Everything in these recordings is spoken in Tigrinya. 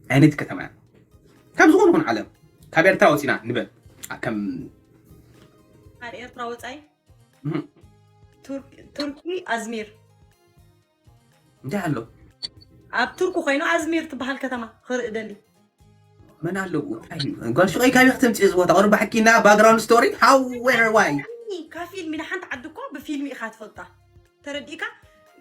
ዓይነት ከተማ እያ። ካብ ዝኾነ ይኹን ዓለም፣ ካብ ኤርትራ ወፂና ንበል፣ ከም ካብ ኤርትራ ወፃኢ እህ፣ ቱርክ- ቱርኪ ኣዝሚር እንታይ ኣሎ? ኣብ ቱርክ ኮይኑ ኣዝሚር ትበሃል ከተማ ክርኢ ደሊ። መን ኣለዉ? እንታይ እዩ? ጓል ሹቀይ፣ ካበይ ክትምፅእ እዚ ቦታ? ቁሩብ ሓኪና ባክግራውንድ ስቶሪ፣ how, where, why? ካብ ፊልሚ ንሓንቲ ዓዲ እኮ ብፊልሚ ኢኻ ትፈልጣ፣ ተረዲእካ?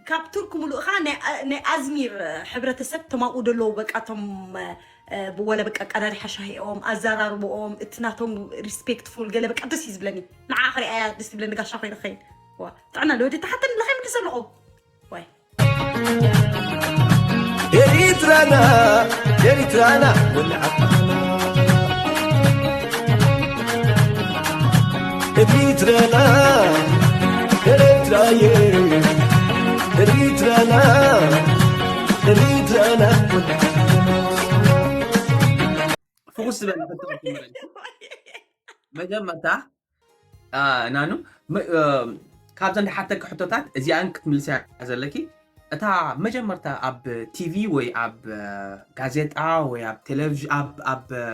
ካብ ቱርክ ሙሉእኻ ናይ ኣ- ናይ ኣዝሚር ሕብረተሰብ ተማኡ ደለዉ፣ በቃ ቶም እ፣ ወለ በቃ ቀዳዲ ሓሻሂኦም ኣዘራርብኦም እቲ ናቶም ሪስፔክትፉል ገለ በቃ ደስ እዩ ዝብለኒ። ንዓ ክሪኣያ ደስ ይብለኒ። ጋሻ ኮይኑ ኸይድ ዋ ጥዕና ለወዲ ተሓተን ለኸይ ምድስ ኣለኹ ዋይ ኤሪትራና ኤሪትራና ወልዓት ኤሪትራና ኤሪትራየ ኤሪትራና ኤሪትራና ፍኹስ ዝበለ ሕቶ ክትምለስ። መጀመርታ አ፣ ናኑ መ- እ፣ ካብዘን ዝሓተካ ሕቶታት እዚኣን ክትምልስያ ዘለኪ። እታ መጀመርታ ኣብ ቲቪ ወይ ኣብ እ፣ ጋዜጣ ወይ ኣብ ቴሌቪዥን ኣብ ኣብ እ፣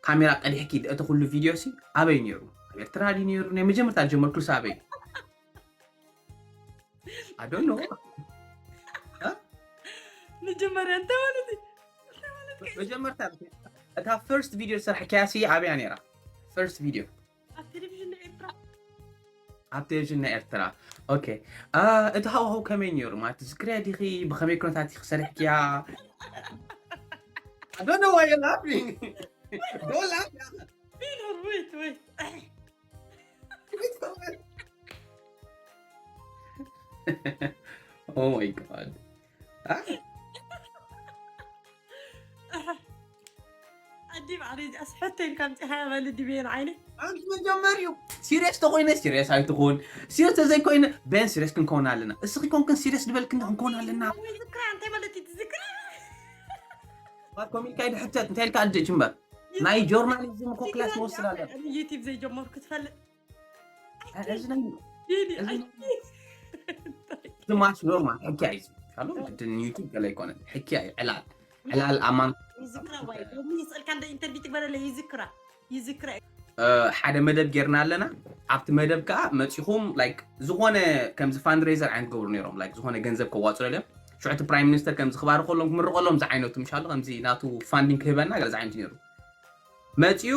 ካሜራ ቀዲሕኪ እቲ ኩሉ ቪድዮ ሲ ኣበይ ነይሩ? ኣብ ኤርትራ ድዩ ነይሩ? ናይ መጀመርታ ዝጀመርኩሉ ሲ ኣበይ? I don't know። መጀመርያ እንታይ ማለት እዩ? መጀመርታ እታ ፈርስት ቪድዮ ዝሰርሐካያ ሲ ኣበያ ነይራ? ፈርስት ቪድዮ ኣብ ቴሌቪዥን ናይ ኤርትራ ኣብ ቴሌቪዥን ናይ ኤርትራ። ኦኬ። አ፣ እቲ ሃዋህው ከመይ ነይሩ? ማለት ትዝክርያ ዲኺ? ብኸመይ ኩነታት ኢኺ ሰሪሕክያ? I don't know why you're laughing. Don't laugh. ቢኖር ወይት ወይት Oh my God. አ? ኣዲ ባዕለይ እዚኣስ ሕቶ ኢልካ ኣምፂኻያ በሊ ድቤን ዓይነይ ኣንቲ መጀመሪኡ ሲሪየስ ተኮይነ ሲሪየስ ኣይትኹን። ሲሪየስ ተዘይኮይነ ቤን ሲሪየስ ክንከውን ኣለና። እስኺ ኮንክን ሲሪየስ ዝበልክን ክንከውን ኣለና። ወይ ዝክራ እንታይ ማለት እዩ ትዝክራ ባኮሚልካ ይድሕተት እንታይ ኢልካ ኣደ ጅምበር ናይ ጆርናሊዝም እኮ ክላስ ንወስድ ኣለና። ዩቲብ ዘይጀመርኩ ትፈልጥ እዚ ናይ ይዲ እዚ ማሽ ኖርማል ሕኪያ እዩ። ካሉ ግድን ዩቲብ ገለ ኣይኮነን። ሕኪያ እዩ። ዕላል ዕላል ኣማን ይዝክራ ዋይ ሎሚ ይስእልካ እንደ ኢንተርቪው ትግበረለ ይዝክራ ይዝክራ እ፣ ሓደ መደብ ጌርና ኣለና። ኣብቲ መደብ ከዓ መፂኹም ላይክ ዝኾነ ከምዚ ፋንድሬዘር ዓይነት ገብሩ ነይሮም ላይክ ዝኾነ ገንዘብ ከዋፅሉ እዮም። ሽዑ እቲ ፕራይም ሚኒስተር ከምዚ ክባርኸሎም ክምርቐሎም ዝዓይነቱ ምሻሉ ከምዚ ናቱ ፋንዲንግ ክህበና ገለ ዝዓይነቱ ነይሩ። መፂኡ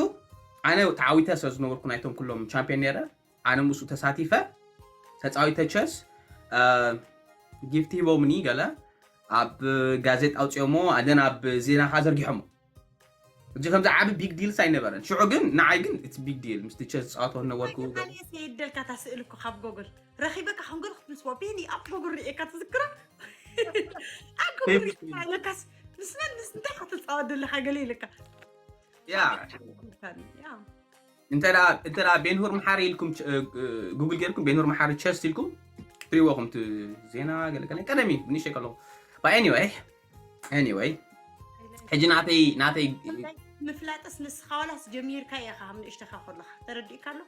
ኣነ ተዓዊተ ስለ ዝነበርኩ ናይቶም ኩሎም ቻምፒዮን ነይረ ኣነ ምስኡ ተሳቲፈ ተፃዊተ ቸስ እ፣ ጊፍት ሂቦምኒ ገለ ኣብ ጋዜጣ ኣውፅኦሞ ኣደን ኣብ ዜና ከዓ ዘርጊሖሞ። እዚ ከምዚ ዓቢ ቢግ ዲልስ ኣይነበረን ሽዑ ግን ንዓይ ግን እቲ ቢግ ዲል ምስቲ ቸስ ዝፃወቶ ነበርኩ። የደልካ ታስእል እኮ ካብ ጎግል ረኺበካ ሕንገል ክትምስዋ ቤኒ ኣብ ጎግል ርኤካ ትዝክራ ኣብ ጎግል ርኤካ ኢለካስ ምስመን ምስ እንታይ ክትፃወት ዘለካ ገለ ኢለካ ያ እንተ ደኣ እንተ ደኣ ቤንሁር መሓሪ ኢልኩም ች- እ፣ እ፣ ጉግል ጌርኩም ቤንሁር መሓሪ ቸስት ኢልኩም ትሪእዎ ከምቲ ዜና ገለገለ ቀደም እዩ ንእሽተይ ከለኹ። But anyway anyway ሕጂ ናተይ ናተይ ምፍላጥስ ንስኻ ዋላስ ጀሚርካ ኢኻ ካብ ንእሽተኻ ከለኻ ተረዲእካ ኣሎ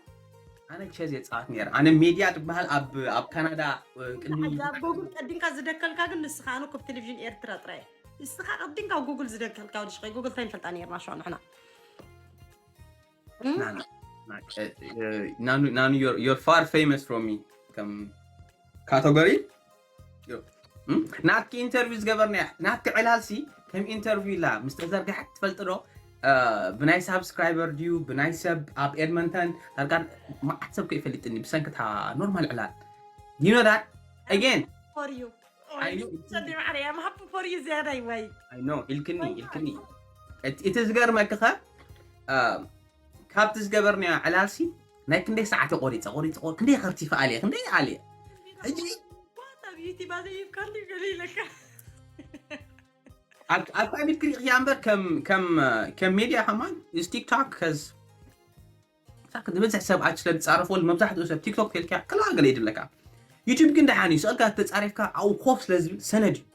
ኣነ ቸዝ የፃወት ነይረ ኣነ ሜድያ ትበሃል ኣብ ኣብ ካናዳ እ፣ ቅድሚ ኣብ ጎግል ቀዲምካ ዝደከልካ ግን ንስኻ ኣነ ኮብ ቴሌቪዥን ኤርትራ ጥራይ ንስኻ ቀዲምካ ጉግል ዝደከልካ ወዲ ሽኸይ ጉግል እንታይ ንፈልጣ ነርና ሸዋ ንሕና ና- ና- እ፣ እ፣ ናኑ ናኑ you're- you're far famous from me ከም ካተጎሪ ናትኪ ኢንተርቪው ዝገበርና ናትኪ ዕላልሲ ከም ኢንተርቪው ኢላ ምስ ተዘርግሐት ትፈልጥ ዶ እ፣ ብናይ ሳብስክራይበር ድዩ ብናይ ሰብ ኣብ ኤድመንተን ዳርጋ መዓት ሰብ ከይፈልጥኒ ብሰንክታ ኖርማል ዕላል you know that again for you I know. ሰዲ ማዕረ I'm happy for you ዝያዳ ይዋይ I know ኢልክኒ ኢልክኒ እቲ እቲ ዝገርመኪ ከ እ፣ ካብቲ ዝገበርናዮ ዕላልሲ ናይ ክንደይ ሰዓት ቆሪፀ ቆሪፀ ቆሪ- ክንደይ ከርቲፈ ኣልየ ክንደይ ኣልየ ሕጂ ኣብ ዩቲብ ኣዘይብካሉ ገለ ኢለካ ኣብ ኣብ ፋሚል ክሪእያ እምበር ከም ከም ከም ሜድያ ከማን is TikTok ከዝ ንብዝሕ ሰብ ኣች ስለ ዝፃረፈሉ መብዛሕትኡ ሰብ ቲክቶክ ተልካ ከላ ገለ ይድለካ ዩቲብ ግን ደሓን እዩ ስቕልካ ተፃሪፍካ ኣብኡ ኮፍ ስለ ዝብል ሰነድ እዩ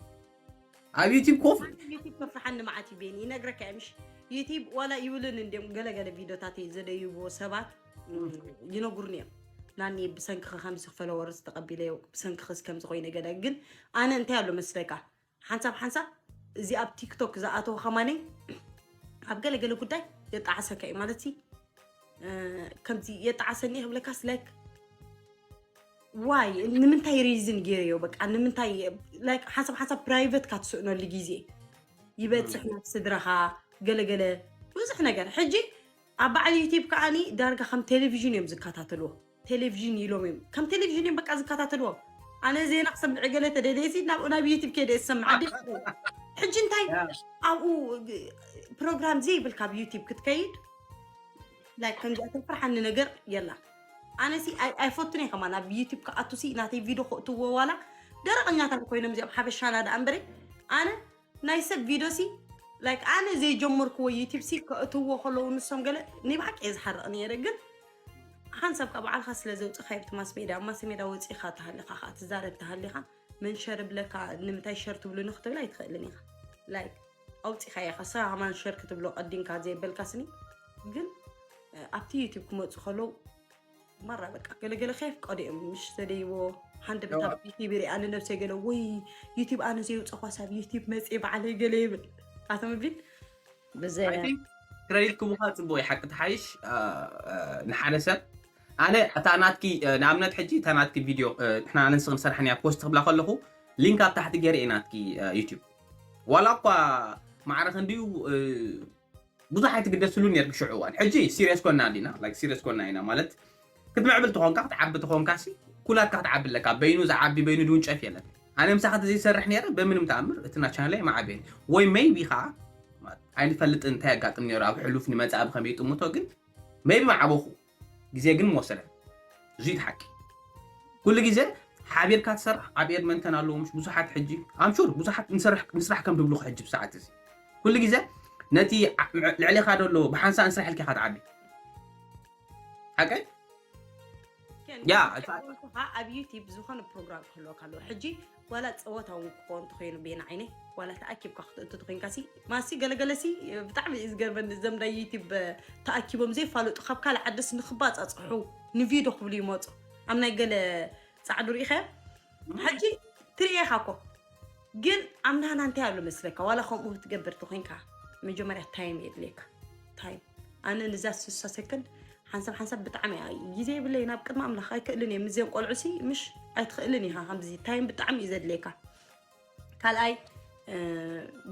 ኣብ ዩቲብ ኮፍ ዩቲብ ከፍርሓኒ መዓት እዩ ቤኒ ይነግረካ እየ ምሽ ዩቲብ ዋላ ይብልን እንዲም ገለገለ ቪዲዮታት እዩ ዘደይብዎ ሰባት ይነጉርኒ እዮም ናኒ ብሰንክኸ ከምዚ ፈለወርስ ተቐቢለዮ ብሰንክኸስ ከምዚ ኮይነ ገለ ግን ኣነ እንታይ ኣሎ መስለካ ሓንሳብ ሓንሳብ እዚ ኣብ ቲክቶክ ዝኣተወ ከማነይ ኣብ ገለገለ ጉዳይ የጣዓሰካ እዩ ማለት ሲ ከምዚ የጣዓሰኒ ክብለካስ like why ንምንታይ reason ገይረዮ በቃ ንምንታይ like ሓንሳብ ሓንሳብ private ካ ትስእነሉ ግዜ ይበፅሕ ናብ ስድራኻ ገለገለ ብዙሕ ነገር ሕጂ ኣብ በዓል ዩቲብ ከዓኒ ዳርጋ ከም ቴሌቪዥን እዮም ዝከታተልዎ ቴሌቪዥን ኢሎም እዮም ከም ቴሌቪዥን እዮም በቃ ዝከታተልዎ ኣነ ዜና ክሰምዕ ገለ ተደልየሲ ናብ ናብ ዩቲብ ከይደ ዝሰምዕ ኣደ ሕጂ እንታይ ኣብኡ ፕሮግራም ዘይብል ካብ ዩቲብ ክትከይድ like ከምዚ ተፍርሓኒ ነገር የላ ኣነሲ ኣይፈቱን እየ ከማን ኣብ ዩቲብ ክኣቱሲ ናተይ ቪድዮ ክእትዎ ዋላ ደረቐኛታት ኮይኖም እዚኦም ሓበሻና ደኣ እምበረ ኣነ ናይ ሰብ ቪድዮ ሲ like ኣነ ዘይጀመርክዎ ዩቲብ ሲ ከእትዎ ከለዉ ንሶም ገለ ናይ ብሓቂ እየ ዝሓርቕ ነይረ ግን ሓንሳብ ካብ በዓልካ ስለ ዘውፅእካ ብቲ ማስ ሜድያ ኣብ ማስ ሜድያ ወፂእካ ተሃሊካ ከዓ ትዛረብ ተሃሊካ መንሸር ብለካ ንምንታይ ሸር ትብሉኒ ክትብል ኣይትኽእልን ኢኻ like ኣውፂኻ ኢኻ ሰብ ሃማን ሸር ክትብሎ ቀዲምካ ዘይበልካ ስኒ ግን ኣብቲ ዩቲብ ክመፁ ከለዉ ማራ በቃ ገለገለ ከየፍቀዱ እዮም ምሽ ዘደይዎ ሓንደ ብታ ዩቲብ ይሪኣ ንነብሰይ ገለ ወይ ዩቲብ ኣነ ዘየውፀኳ ሳብ ዩቲብ መፅእ በዓለይ ገለ ይብል ኣቶም ቢል ብዘይ ክረዲት ክቡካ ፅቡቅ እዩ ሓቂ ትሓይሽ ንሓደ ሰብ ኣነ እታ ናትኪ ንኣብነት ሕጂ እታ ናትኪ ቪድዮ ንሕና ኣነንስ ክንሰርሐን እያ ፖስት ክብላ ከለኹ ሊንክ ኣብ ታሕቲ ገይረ እየ ናትኪ ዩቲብ ዋላ እኳ ማዕረ ክንድዩ ብዙሕ ኣይትግደስሉ ነርክ ሽዑ እዋን ሕጂ ሲሪየስ ኮና ዲና like ሲሪየስ ኮና ኢና ማለት ክትምዕብል ተኾንካ ክትዓቢ ተኾንካ ሲ ኩላትካ ክትዓቢ ኣለካ በይኑ ዝዓቢ በይኑ ድውንጨፍ የለን ኣነ ምሳኻ ተዘይሰርሕ ነረ በምንም ተኣምር እቲ ና ቻነለይ ማዓበየን ወይ ሜይቢ ከዓ ኣይንፈልጥ እንታይ ኣጋጥም ነሩ ኣብ ሕሉፍ ንመፅእ ኣብ ከመይ ይጥምቶ ግን ሜይቢ ማዓበኹ ግዜ ግን ወሰደ እዙይ ሓቂ ኩሉ ግዜ ሓቢርካ ትሰርሕ ኣብ ኤድመንተን ኣለዎ ምሽ ብዙሓት ሕጂ ኣምሹር ብዙሓት ንስራሕ ከም ድብሉኹ ሕጂ ብሰዓት እዚ ኩሉ ግዜ ነቲ ልዕሌካ ደሎ ብሓንሳእ ንስራሕ ኢልካ ኢካ ትዓቢ ሓቀይ ያ ኣብ ዩቲብ ዝኾነ ፕሮግራም ክህልወካ ኣለዎ ሕጂ ዋላ ፀወታ እውን ክኾን ተኮይኑ ቤና ዓይነይ ዋላ ተኣኪብካ ክትእቱ ተኮይንካ ሲ ማሲ ገለገለ ሲ ብጣዕሚ እዩ ዝገርመኒ ዘምዳ ዩቲብ ተኣኪቦም ዘይፋለጡ ካብ ካልእ ዓደስ ንክባፃፅሑ ንቪድዮ ክብሉ ይመፁ ኣብ ናይ ገለ ፃዕዱ ርኢኸ ሕጂ ትርእኻ እኮ ግን ኣምናና እንታይ ኣሎ መስለካ ዋላ ከምኡ ክትገብር ተኮይንካ መጀመርያ ታይም የድልየካ ታይም ኣነ ንዛ ስሳ ሰከንድ ሓንሳብ ሓንሳብ ብጣዕሚ እያ ግዜ የብለይ ናብ ቅድሚ ኣምላኽ ኣይክእልን እየ ምዘን ቆልዑ ሲ ምሽ ኣይትኽእልን ኢኻ ከምዚ ታይም ብጣዕሚ እዩ ዘድልየካ ካልኣይ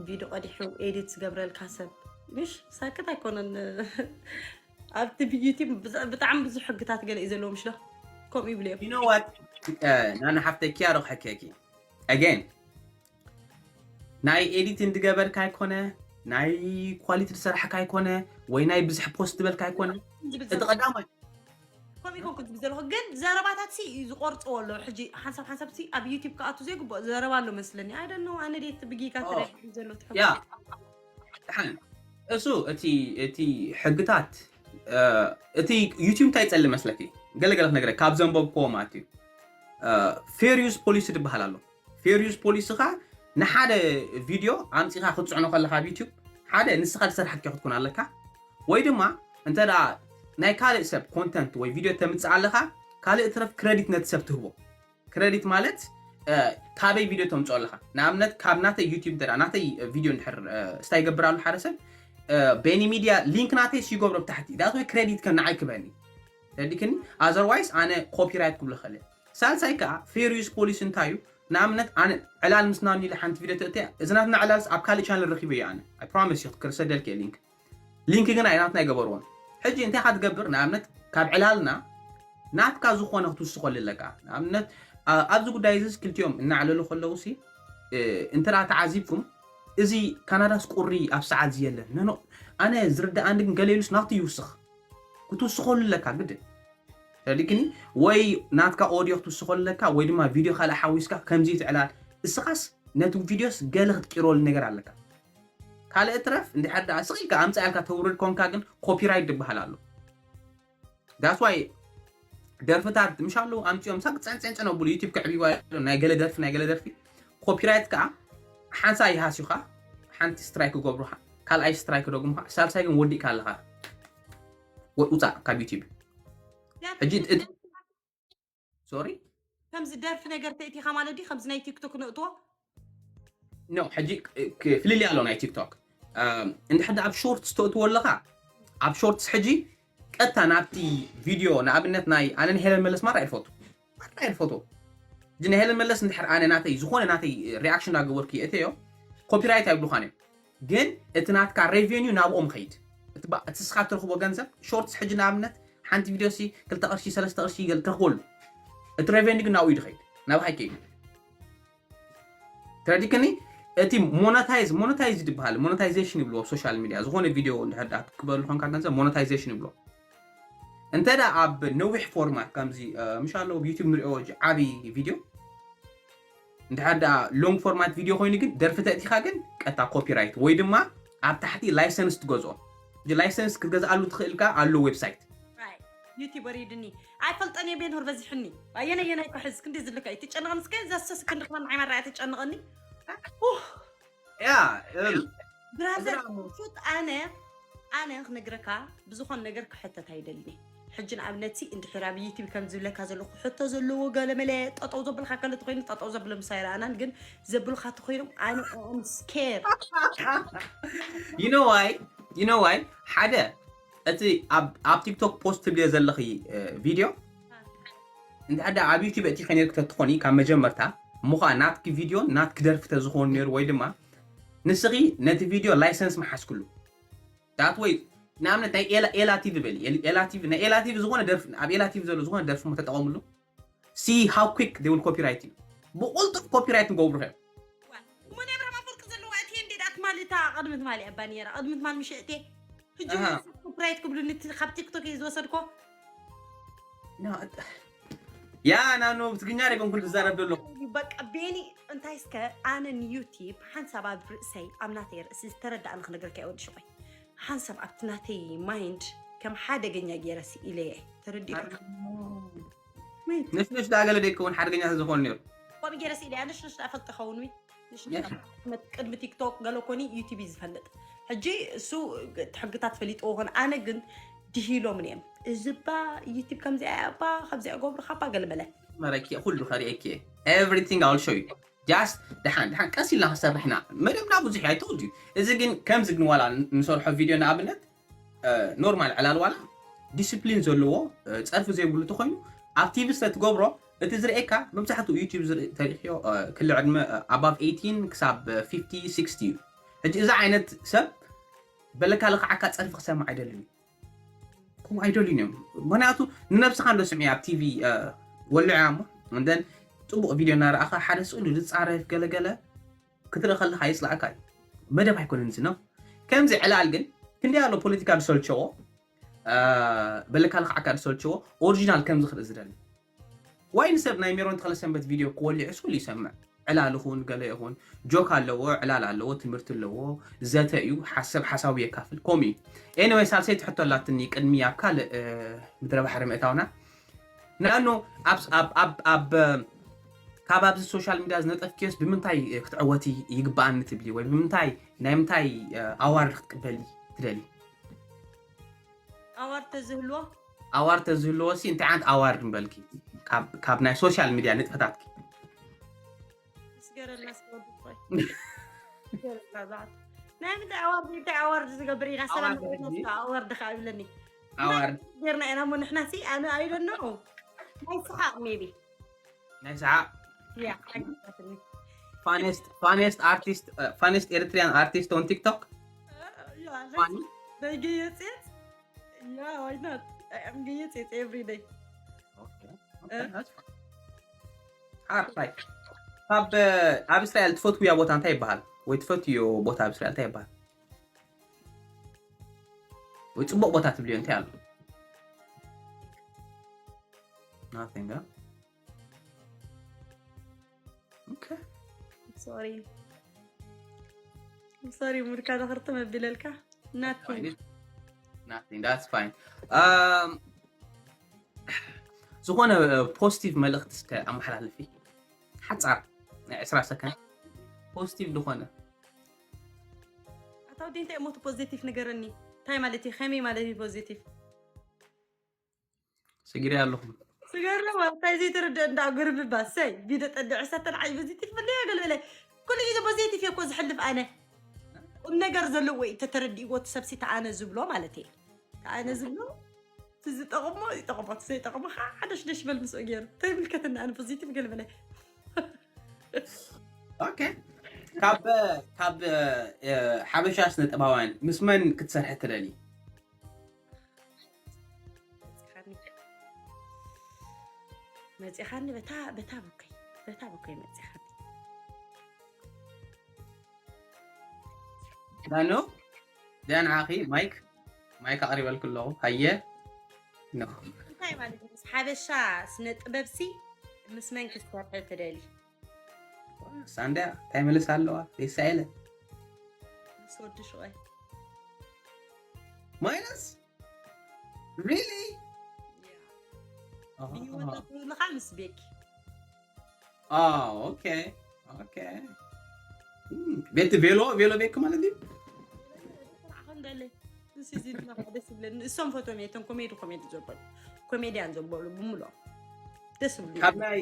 ቪድዮ ቀዲሑ ኤዲት ዝገብረልካ ሰብ ምሽ ሳክት ኣይኮነን ኣብቲ ዩቲብ ብጣዕሚ ብዙሕ ሕግታት ገለ እዩ ዘለዎ ምሽ ዶ ከምኡ ይብሉ እዮም ናና ሓፍተይ ኪያ ዶ ክሕከኪ ኣገን ናይ ኤዲት እንድገበርካ ኣይኮነ ናይ ኳሊቲ ዝሰራሕካ ኣይኮነ ወይ ናይ ብዙሕ ፖስት ዝበልካ ኣይኮነ እቲ ቀዳማይ ከምኡ ይኮንኩ ዝብል ዘለኹ ግን ዘረባታት ሲ ዝቆርፅዎ ኣለዉ ሕጂ ሓንሳብ ሓንሳብ ሲ ኣብ ዩቲብ ክኣቱ ዘይግብኦ ዘረባ ኣሎ መስለኒ ኣይደነው ኣነ ዴት ብጊጋ ተረዲኡ ዘሎ ትሕጎ ያ ደሓን እሱ እቲ እቲ ሕግታት እቲ ዩቲብ እንታይ ይጸሊ መስለኪ ገለገለ ክነግረ ካብ ዘንበብክዎ ማለት እዩ ፌር ዩዝ ፖሊሲ ዝበሃል ኣሎ ፌር ዩዝ ፖሊሲ ካ ንሓደ ቪድዮ ኣምፂኻ ክትፅዕኖ ከለካ ኣብ ዩቲብ ሓደ ንስኻ ዝሰርሓኪ ክትኮን ኣለካ ወይ ድማ እንተ ናይ ካልእ ሰብ ኮንተንት ወይ ቪድዮ ተምፅእ ኣለካ ካልእ ትረፍ ክረዲት ነቲ ሰብ ትህቦ ክረዲት ማለት ካበይ ቪድዮ ተምፅኦ ኣለካ ንኣብነት ካብ ናተይ ዩቲብ እንተ ናተይ ቪድዮ እንድሕር ስታይ ይገብር ኣሎ ሓደ ሰብ ቤኒ ሚድያ ሊንክ ናተይ ሲገብሮ ብታሕቲ ዳት ወይ ክረዲት ከም ንዓይ ክበኒ ረዲክኒ ኣዘርዋይስ ኣነ ኮፒራይት ክብሎ ከለ ሳልሳይ ከዓ ፌር ዩዝ ፖሊስ እንታይ እዩ ንኣብነት ኣነ ዕላል ምስናኑ ኢለ ሓንቲ ቪድዮ ተእትያ እዚ ናትና ዕላልስ ኣብ ካልእ ቻነል ረኪበ እዩ ኣነ ፕሮሚስ እዩ ክርሰደልክ ሊንክ ሊንክ ግን ኣይናትና ኣይገበርዎን ሕጂ እንታይ ካ ትገብር ንኣብነት ካብ ዕላልና ናትካ ዝኾነ ክትውስኸሉ ኣለካ ንኣብነት ኣብዚ ጉዳይ እዚ ክልቲኦም እናዕለሉ ከለዉ ሲ እንተ ተዓዚብኩም እዚ ካናዳስ ቁሪ ኣብ ሰዓት እዚ የለን ነኖ ኣነ ዝርዳኣኒ ግን ገለ ኢሉስ ናቱ ይውስኽ ክትውስኸሉ ኣለካ ግድን ረዲክኒ ወይ ናትካ ኦዲዮ ክትውስኸሉ ኣለካ ወይ ድማ ቪድዮ ካልእ ሓዊስካ ከምዚ ትዕላል እስኻስ ነቲ ቪድዮስ ገለ ክትቂረሉ ነገር ኣለካ ካልእ ትረፍ እንድሕር ደኣ ስቕ ኢልካ ኣምፃ ኢልካ ተውርድ ኮንካ ግን ኮፒራይት ዝበሃል ኣሎ ዳስ ዋይ ደርፍታት ምሽ ኣለዉ ኣምፅኦም ሳቅ ፀንፀንፀን ኣብሉ ዩቲብ ክዕብይዋ ናይ ገለ ደርፊ ናይ ገለ ደርፊ ኮፒራይት ከዓ ሓንሳ ይሃስዩካ ሓንቲ ስትራይክ ክገብሩካ ካልኣይ ስትራይክ ክደግሙካ ሳልሳይ ግን ወዲእካ ኣለካ ውፃእ ካብ ዩቲብ ሕጂ ሶሪ ከምዚ ደርፊ ነገር ተእቲኻ ማለት ድዩ ከምዚ ናይ ቲክቶክ ንእትዎ ኖ ሕጂ ፍልልይ ኣሎ ናይ ቲክቶክ። እንድሕር ኣብ ሾርትስ ተእትዎ ኣለኻ፣ ኣብ ሾርትስ ሕጂ ቀጥታ ናብቲ ቪድዮ፣ ንኣብነት ናይ ኣነን ሄለን መለስ ማራ ይፈቱ ማራ ይፈቱ። ሕጂ ናይ ሄለን መለስ እንድሕር ኣነ ናተይ ዝኾነ ናተይ ሪኣክሽን ዳገበርኩ የእተዮ፣ ኮፒራይት ኣይብሉኻን እዮም። ግን እቲ ናትካ ሬቨኒው ናብኦም ኸይድ። እቲ ስኻ ትረኽቦ ገንዘብ፣ ሾርትስ ሕጂ ንኣብነት ሓንቲ ቪድዮ ሲ ክልተ ቅርሺ ሰለስተ ቅርሺ ገል ትረኽበሉ፣ እቲ ሬቨኒው ግን ናብኡ ይድኸይድ፣ ናብ ሃይከይድ። ተረዲክኒ? እቲ ሞኖታይዝ ሞኖታይዝ ይበሃል፣ ሞኖታይዜሽን ይብልዎ ኣብ ሶሻል ሚድያ። ዝኾነ ቪድዮ እንድሕር ክትክበሉ ኮንካ ገንዘብ ሞኖታይዜሽን ይብልዎ። እንተ ደኣ ኣብ ነዊሕ ፎርማት ከምዚ ምሻሎ ዩቲብ ንሪኦ ዓብዪ ቪድዮ፣ እንድሕር ደኣ ሎንግ ፎርማት ቪድዮ ኮይኑ ግን ደርፊ ተእቲኻ ግን ቀጥታ ኮፒራይት ወይ ድማ ኣብ ታሕቲ ላይሰንስ ትገዝኦ። ላይሰንስ ክትገዝኣሉ ትኽእል ከኣ ኣሎ ዌብሳይት። ዩቲብ ወሪድኒ ኣይፈልጠን እየ። ቤንሁር በዚሕኒ ኣየነ የናይ ክሕዝ ክንዲ ዝልካ እዩ ትጨነቐኒ። እስከ ዘሰስ ክንዲ ክማን ዓይማራ እያ ትጨነቐኒ። ያ ብራዘር ሹት ኣነ ኣነ ክነግረካ ብዝኾን ነገር ክሕተት ኣይደልኒ። ሕጂ ንኣብነት እንድሕር ኣብ ዩቲብ ከም ዝብለካ ዘለኹ ሕቶ ዘለዎ ገለመለ ጠጠው ዘብልካ ከለ ተኮይኑ ጠጠው ዘብሎም ሳይረኣናን ግን ዘብልካ ተኮይኖም ኣነ ም ስኬር you know why you know why ሓደ እቲ ኣብ ቲክቶክ ፖስት ትብልዮ ዘለኺ ቪድዮ እንተ ኣብ ዩቲብ እቲ ከነር ክተትኾኒ ካብ መጀመርታ ምዃ ናትኪ ቪድዮን ናትኪ ደርፊ ተዝኾን ነይሩ ወይ ድማ ንስኺ ነቲ ቪድዮ ላይሰንስ መሓዝክሉ ዳት ወይ ንኣብነት ናይ ኤላ ቲቪ በሊ ኤላ ቲቪ ናይ ኤላ ቲቪ ዝኾነ ደርፊ ኣብ ኤላ ቲቪ ዘሎ ዝኾነ ደርፊ ተጠቐምሉ see how quick they will copyright you ብቁልጡፍ ኮፒራይት ንገብሩ እዮም እሞ ናይ ኣብርሃም ኣፈወርቂ ዘለዋ እቲ እንዴ ዳት ማል እታ ቅድሚ ትማል እያ ባኒራ ቅድሚ ትማል ምሽ እቴ ሕጂ ኮፒራይት ክብሉኒ ካብ ቲክቶክ እየ ዝወሰድኮ ያ ናኖ ብትግርኛ ደገም ኩሉ ዝዛረብ ዘሎ በቃ ቤኒ እንታይ እስከ ኣነ ንዩቲብ ሓንሳብ ኣብ ርእሰይ ኣብ ናተይ ርእሲ ዝተረዳእኒ ክነግረካ እየ ወዲ ሽቆይ ሓንሳብ ኣብቲ ናተይ ማይንድ ከም ሓደገኛ ገይረ ስኢለየ ተረዲእካ ንሽንሽ ዳገለ ደይከውን ሓደገኛ ዝኾን ነይሩ ከምኡ ገይረ ስኢለየ ንሽንሽ ዳፈልጥ ኸውን ዊ ንሽንሽ ቅድሚ ቲክቶክ ገለ ኮኒ ዩቲብ እዩ ዝፈልጥ ሕጂ እሱ ሕግታት ፈሊጥዎ ኾን ኣነ ግን ድሂሎም እዮም እዚባ ዩቲብ ከምዚኣ እባ ካብዚኣ ገብሩካ እባ ገለመለ መረኪ ኩሉ ከሪኤኪ everything I'll show you just ደሓን ደሓን ቀስ ኢልና ክሰርሕና መደብና ብዙሕ ኣይተወልድ እዩ እዚ ግን ከምዚ ግን ዋላ ንሰርሖ ቪድዮ ንኣብነት ኖርማል ዕላል ዋላ ዲስፕሊን ዘለዎ ፀርፊ ዘይብሉ ተኮይኑ ኣብ ቲቪ ስለ ትገብሮ እቲ ዝርእየካ መብዛሕትኡ ዩቲብ ተሪክዮ ክሊ ዕድመ ኣባቭ ኤይቲን ክሳብ ፊፍቲ ሲክስቲ እዩ ሕጂ እዚ ዓይነት ሰብ በለካ ልክዓካ ፀርፊ ክሰምዕ ኣይደልን እዩ ከምኡ ኣይደልዩን እዮም ምክንያቱ ንነብስኻ እንዶ ስምዒ ኣብ ቲቪ ወልዕያ እሞ እንደን ፅቡቅ ቪድዮ እናረኣኻ ሓደ ስእሉ ዝፃረፍ ገለገለ ክትርኢ ከለካ ይፅላእካ እዩ መደብ ኣይኮነን እዚ ነው ከምዚ ዕላል ግን ክንደይ ኣሎ ፖለቲካ ዝሰልቸዎ በለካ ልክዓካ ዝሰልቸዎ ኦሪጂናል ከምዚ ክርኢ ዝደሊ ዋይ ንሰብ ናይ ሜሮን ተክለሰንበት ቪድዮ ክወሊዑ ስሉ ይሰምዕ ዕላል ይኹን ገለ ይኹን ጆክ ኣለዎ ዕላል ኣለዎ ትምህርቲ ኣለዎ ዘተ እዩ ሓሰብ ሓሳቡ የካፍል ከምኡ እዩ ኤኒወይ ሳልሰይቲ ሕቶ ኣላትኒ ቅድሚ ኣብ ካልእ ምድረ ባሕሪ ምእታውና ንኣኑ ኣብ ካብ ኣብዚ ሶሻል ሚድያ ዝነጠፍክዮስ ብምንታይ ክትዕወቲ ይግበኣኒ ትብሊ ወይ ብምንታይ ናይ ምንታይ ኣዋርድ ክትቅበሊ ትደሊ ኣዋርድ ተዝህልዎ ኣዋርድ ተዝህልዎ ሲ እንታይ ዓይነት ኣዋርድ ንበልኪ ካብ ናይ ሶሻል ሚድያ ንጥፈታትኪ ስገረልና ስወድኮይ ናይ ምንታይ ኣዋርድ እንታይ ኣዋርድ ዝገብር ኢና ሰላም ኣዋርድ ከዓ ይብለኒ ኣዋርድ ጌርና ኢና ሞ ንሕና ሲ ኣነ ኣይደኖ ናይ ሰሓቅ ሜቢ ናይ ሰሓቅ ያ funniest Eritrean artist on TikTok በይገየፅት ያ ዋይናት ገየፅት every day ኣብ እስራኤል ትፈትውያ ቦታ እንታይ ይበሃል ወይ ትፈትዮ ቦታ ኣብ እስራኤል እንታይ ይበሃል ወይ ፅቡቅ ቦታ ትብልዮ እንታይ ኣሎ ሶሪ ሶሪ ሙድካ ዘኽርትም ኣቢለልካ ዝኾነ ፖዚቲቭ መልእክቲ እስከ ኣመሓላልፊ ሓፃር ናይ ዕስራ ሰከንድ ፖዚቲቭ ዝኾነ ኣታ ወዲ እንታይ እሞ ፖዚቲቭ ንገረኒ እንታይ ማለት እዩ ከመይ ማለት እዩ ፖዚቲቭ ስጊረ ኣለኹ ስገርለ እንታይ ዘይተረድአ እንዳ ግርብባ ሰይ ቢደ ጠድዕ ሰተን ዓይ ፖዚቲቭ ፍለያ ገልበለ ኩሉ ግዜ ፖዚቲቭ እየ እኮ ዝሕልፍ ኣነ። ቁም ነገር ዘለዎ እዩ ተተረዲእዎ እቲ ሰብሲ ተኣነ ዝብሎ ማለት እየ። ተኣነ ዝብሎ እቲ ዝጠቕሞ ይጠቕሞ፣ እቲ ዘይጠቕሞ ከዓ ሓደሽ ደሽ በል ምስኡ ገይሩ። ተይምልከተኒ ኣነ ፖዚቲቭ ገለ በለ። ኦኬ። ካብ ካብ ሓበሻ ስነ ጥበባውያን ምስ መን ክትሰርሒ ትደሊ? መፂኻኒ መፂኻኒ በታ በታ በኮይ በታ በኮይ መፂኻኒ። ዳኖ ደን ዓኺ ማይክ ማይክ ኣቕሪበልኩ ኣለኹ። ሃየ ኖ እንታይ ማለት እዩ? ምስ ሓበሻ ስነ ጥበብሲ ምስ መን ክትሰርሒ ትደሊ? ሳንዳ እንታይ መልስ ኣለዋ? የሳይለ ምስ ወዲ ሽቆይ ማይነስ ሪሊ ብሂወት ኣትህልኻ ምስ ቤኪ ኦኬ ኦኬ ቤት ቬሎ ቬሎ ቤክ ማለት እዩ። ንስዚ ድማ ደስ ይብለኒ። እሶም ፈቶም እየ እቶም ኮሜዲ ኮሜዲ ዘበሉ ኮሜድያን ዘበሉ ብምሎ ደስ ይብሉ። ካብ ናይ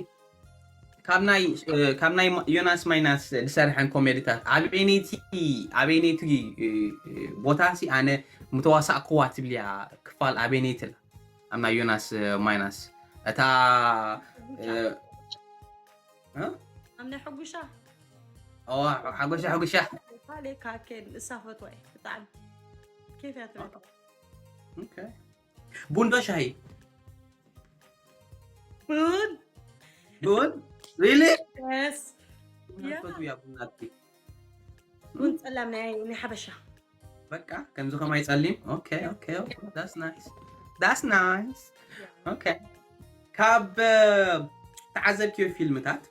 ካብ ናይ እ፣ ካብ ናይ ማ- ዮናስ ማይናስ ዝሰርሐን ኮሜዲታት ኣበይነይቲ ኣበይነይቲ እ፣ እ፣ ቦታ ሲ ኣነ ምተዋሳእክዋ ትብልያ ክፋል ኣበይነይቲ ኣላ? ኣብ ናይ ዮናስ እ፣ ማይናስ እታ እ፣ እ? ኣብ ናይ ሕጉሻ ኦ ሓጎሻ ሓጎሻ ካሌ ካኬን እሳ ፈትዋ እየ ብጣዕሚ ኬፍ እያ ትብል። ኦኬ። ቡን ዶ ሻሂ? ቡን ቡን ሪሊ የስ ቡን ትፈትውያ ቡን ናትኪ? ቡን ጸላም ናይ ናይ ሓበሻ በቃ ከምዚ ከማይ ጸሊም ኦኬ ኦኬ ኦኬ that's nice that's nice okay ካብ እ፣ ተዓዘብክዮ ፊልምታት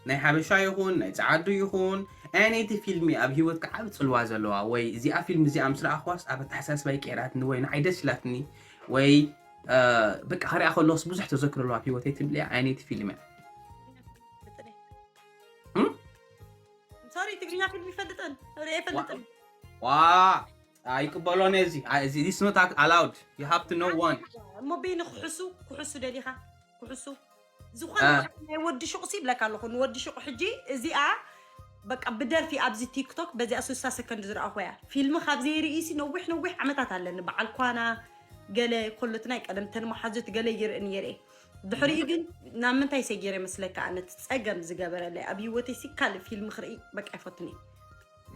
ናይ ሓበሻ ይኹን ናይ ጸዓዱ ይኹን ኣየነይቲ ፊልሚ ኣብ ሂወትካ ዓቢ ጽልዋ ዘለዋ ወይ እዚኣ ፊልም እዚኣ ምስ ረኣኽዋስ ኣብ ኣተሓሳስባይ ቀይራትኒ ወይ ንዓይ ደስ ኢላትኒ ወይ እ፣ በቃ ክሪኣ ከለኹስ ብዙሕ ተዘክሮ ኣለዋ ኣብ ሂወተይ ትብልያ ኣየነይቲ ፊልም እያ? ሶሪ ትግርኛ ፊልም ይፈልጥን ርኢ ይፈልጥን ዋ ኣይቅበሎን እዚ እዚ it's not allowed you have to know one እሞ በይኒ ክሕሱ ክሕሱ ደሊኻ ክሕሱ ዝኾነ አ። ናይ ወዲ ሹቕ ሲ ይብለካ ኣለኹ ንወዲ ሹቕ ሕጂ እዚኣ በቃ ብደርፊ ኣብዚ ቲክቶክ በዚኣ ስሳ ሰከንድ ዝረኣኹ እያ ፊልሚ ካብ ዘይርኢ ሲ ነዊሕ ነዊሕ ዓመታት ኣለኒ በዓል ኳና ገለ ኮሎት ናይ ቀደምተን መሓዙት ገለ ይርኢ ነይረ ድሕሪኡ ግን ናብ ምንታይ ሰጊረ መስለካ ኣነ እቲ ፀገም ዝገበረለይ ኣብ ህይወተይ ሲ ካልእ ፊልሚ ክርኢ በቃ ይፈቱኒ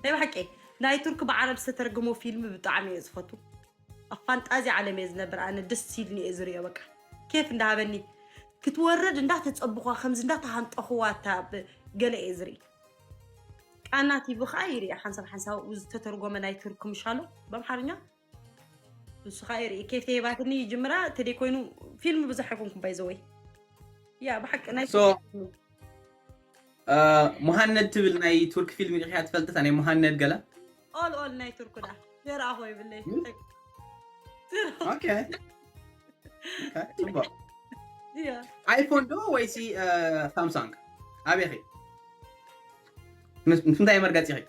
ናይ ብሓቂ ናይ ቱርክ ብዓረብ ዝተተርገሞ ፊልሚ ብጣዕሚ እየ ዝፈቱ ኣብ ፋንጣዚ ዓለም እየ ዝነብር ኣነ ደስ ኢልኒ እየ ዝሪኦ በቃ ኬፍ እንዳሃበኒ ክትወርድ እንዳተፀብኳ ከምዚ እንዳተሃንጠኽዋ እታ ብ- ገለ እየ ዝርኢ ቃና ቲቪ ከዓ ይርኢ ሓንሳብ ሓንሳብ ዝተተርጎመ ናይ ቱርክ ምሻሎ ብኣምሓርኛ ንሱ ከዓ ይርኢ ኬፍ ተሂባትኒ ይጅምራ ተደይ ኮይኑ ፊልም ብዙሕ ኣይኮንኩም ባይዘወይ ያ ብሓቂ ናይ So- እ፣ ሙሃነድ ትብል ናይ ቱርክ ፊልም ሪኢኻ ትፈልጥ ናይ ሙሃነድ ገለ ኦል ኦል ናይ ቱርክ ዳ ዘርኣኾ ይብለይ ኦኬ ኦኬ፣ ጽቡቅ ያ ኣይፎን ዶ ወይሲ እ፣ ሳምሳንግ ኣበይ ኢኺ ምስ ምስ ምንታይ መርገጺ ኢኺ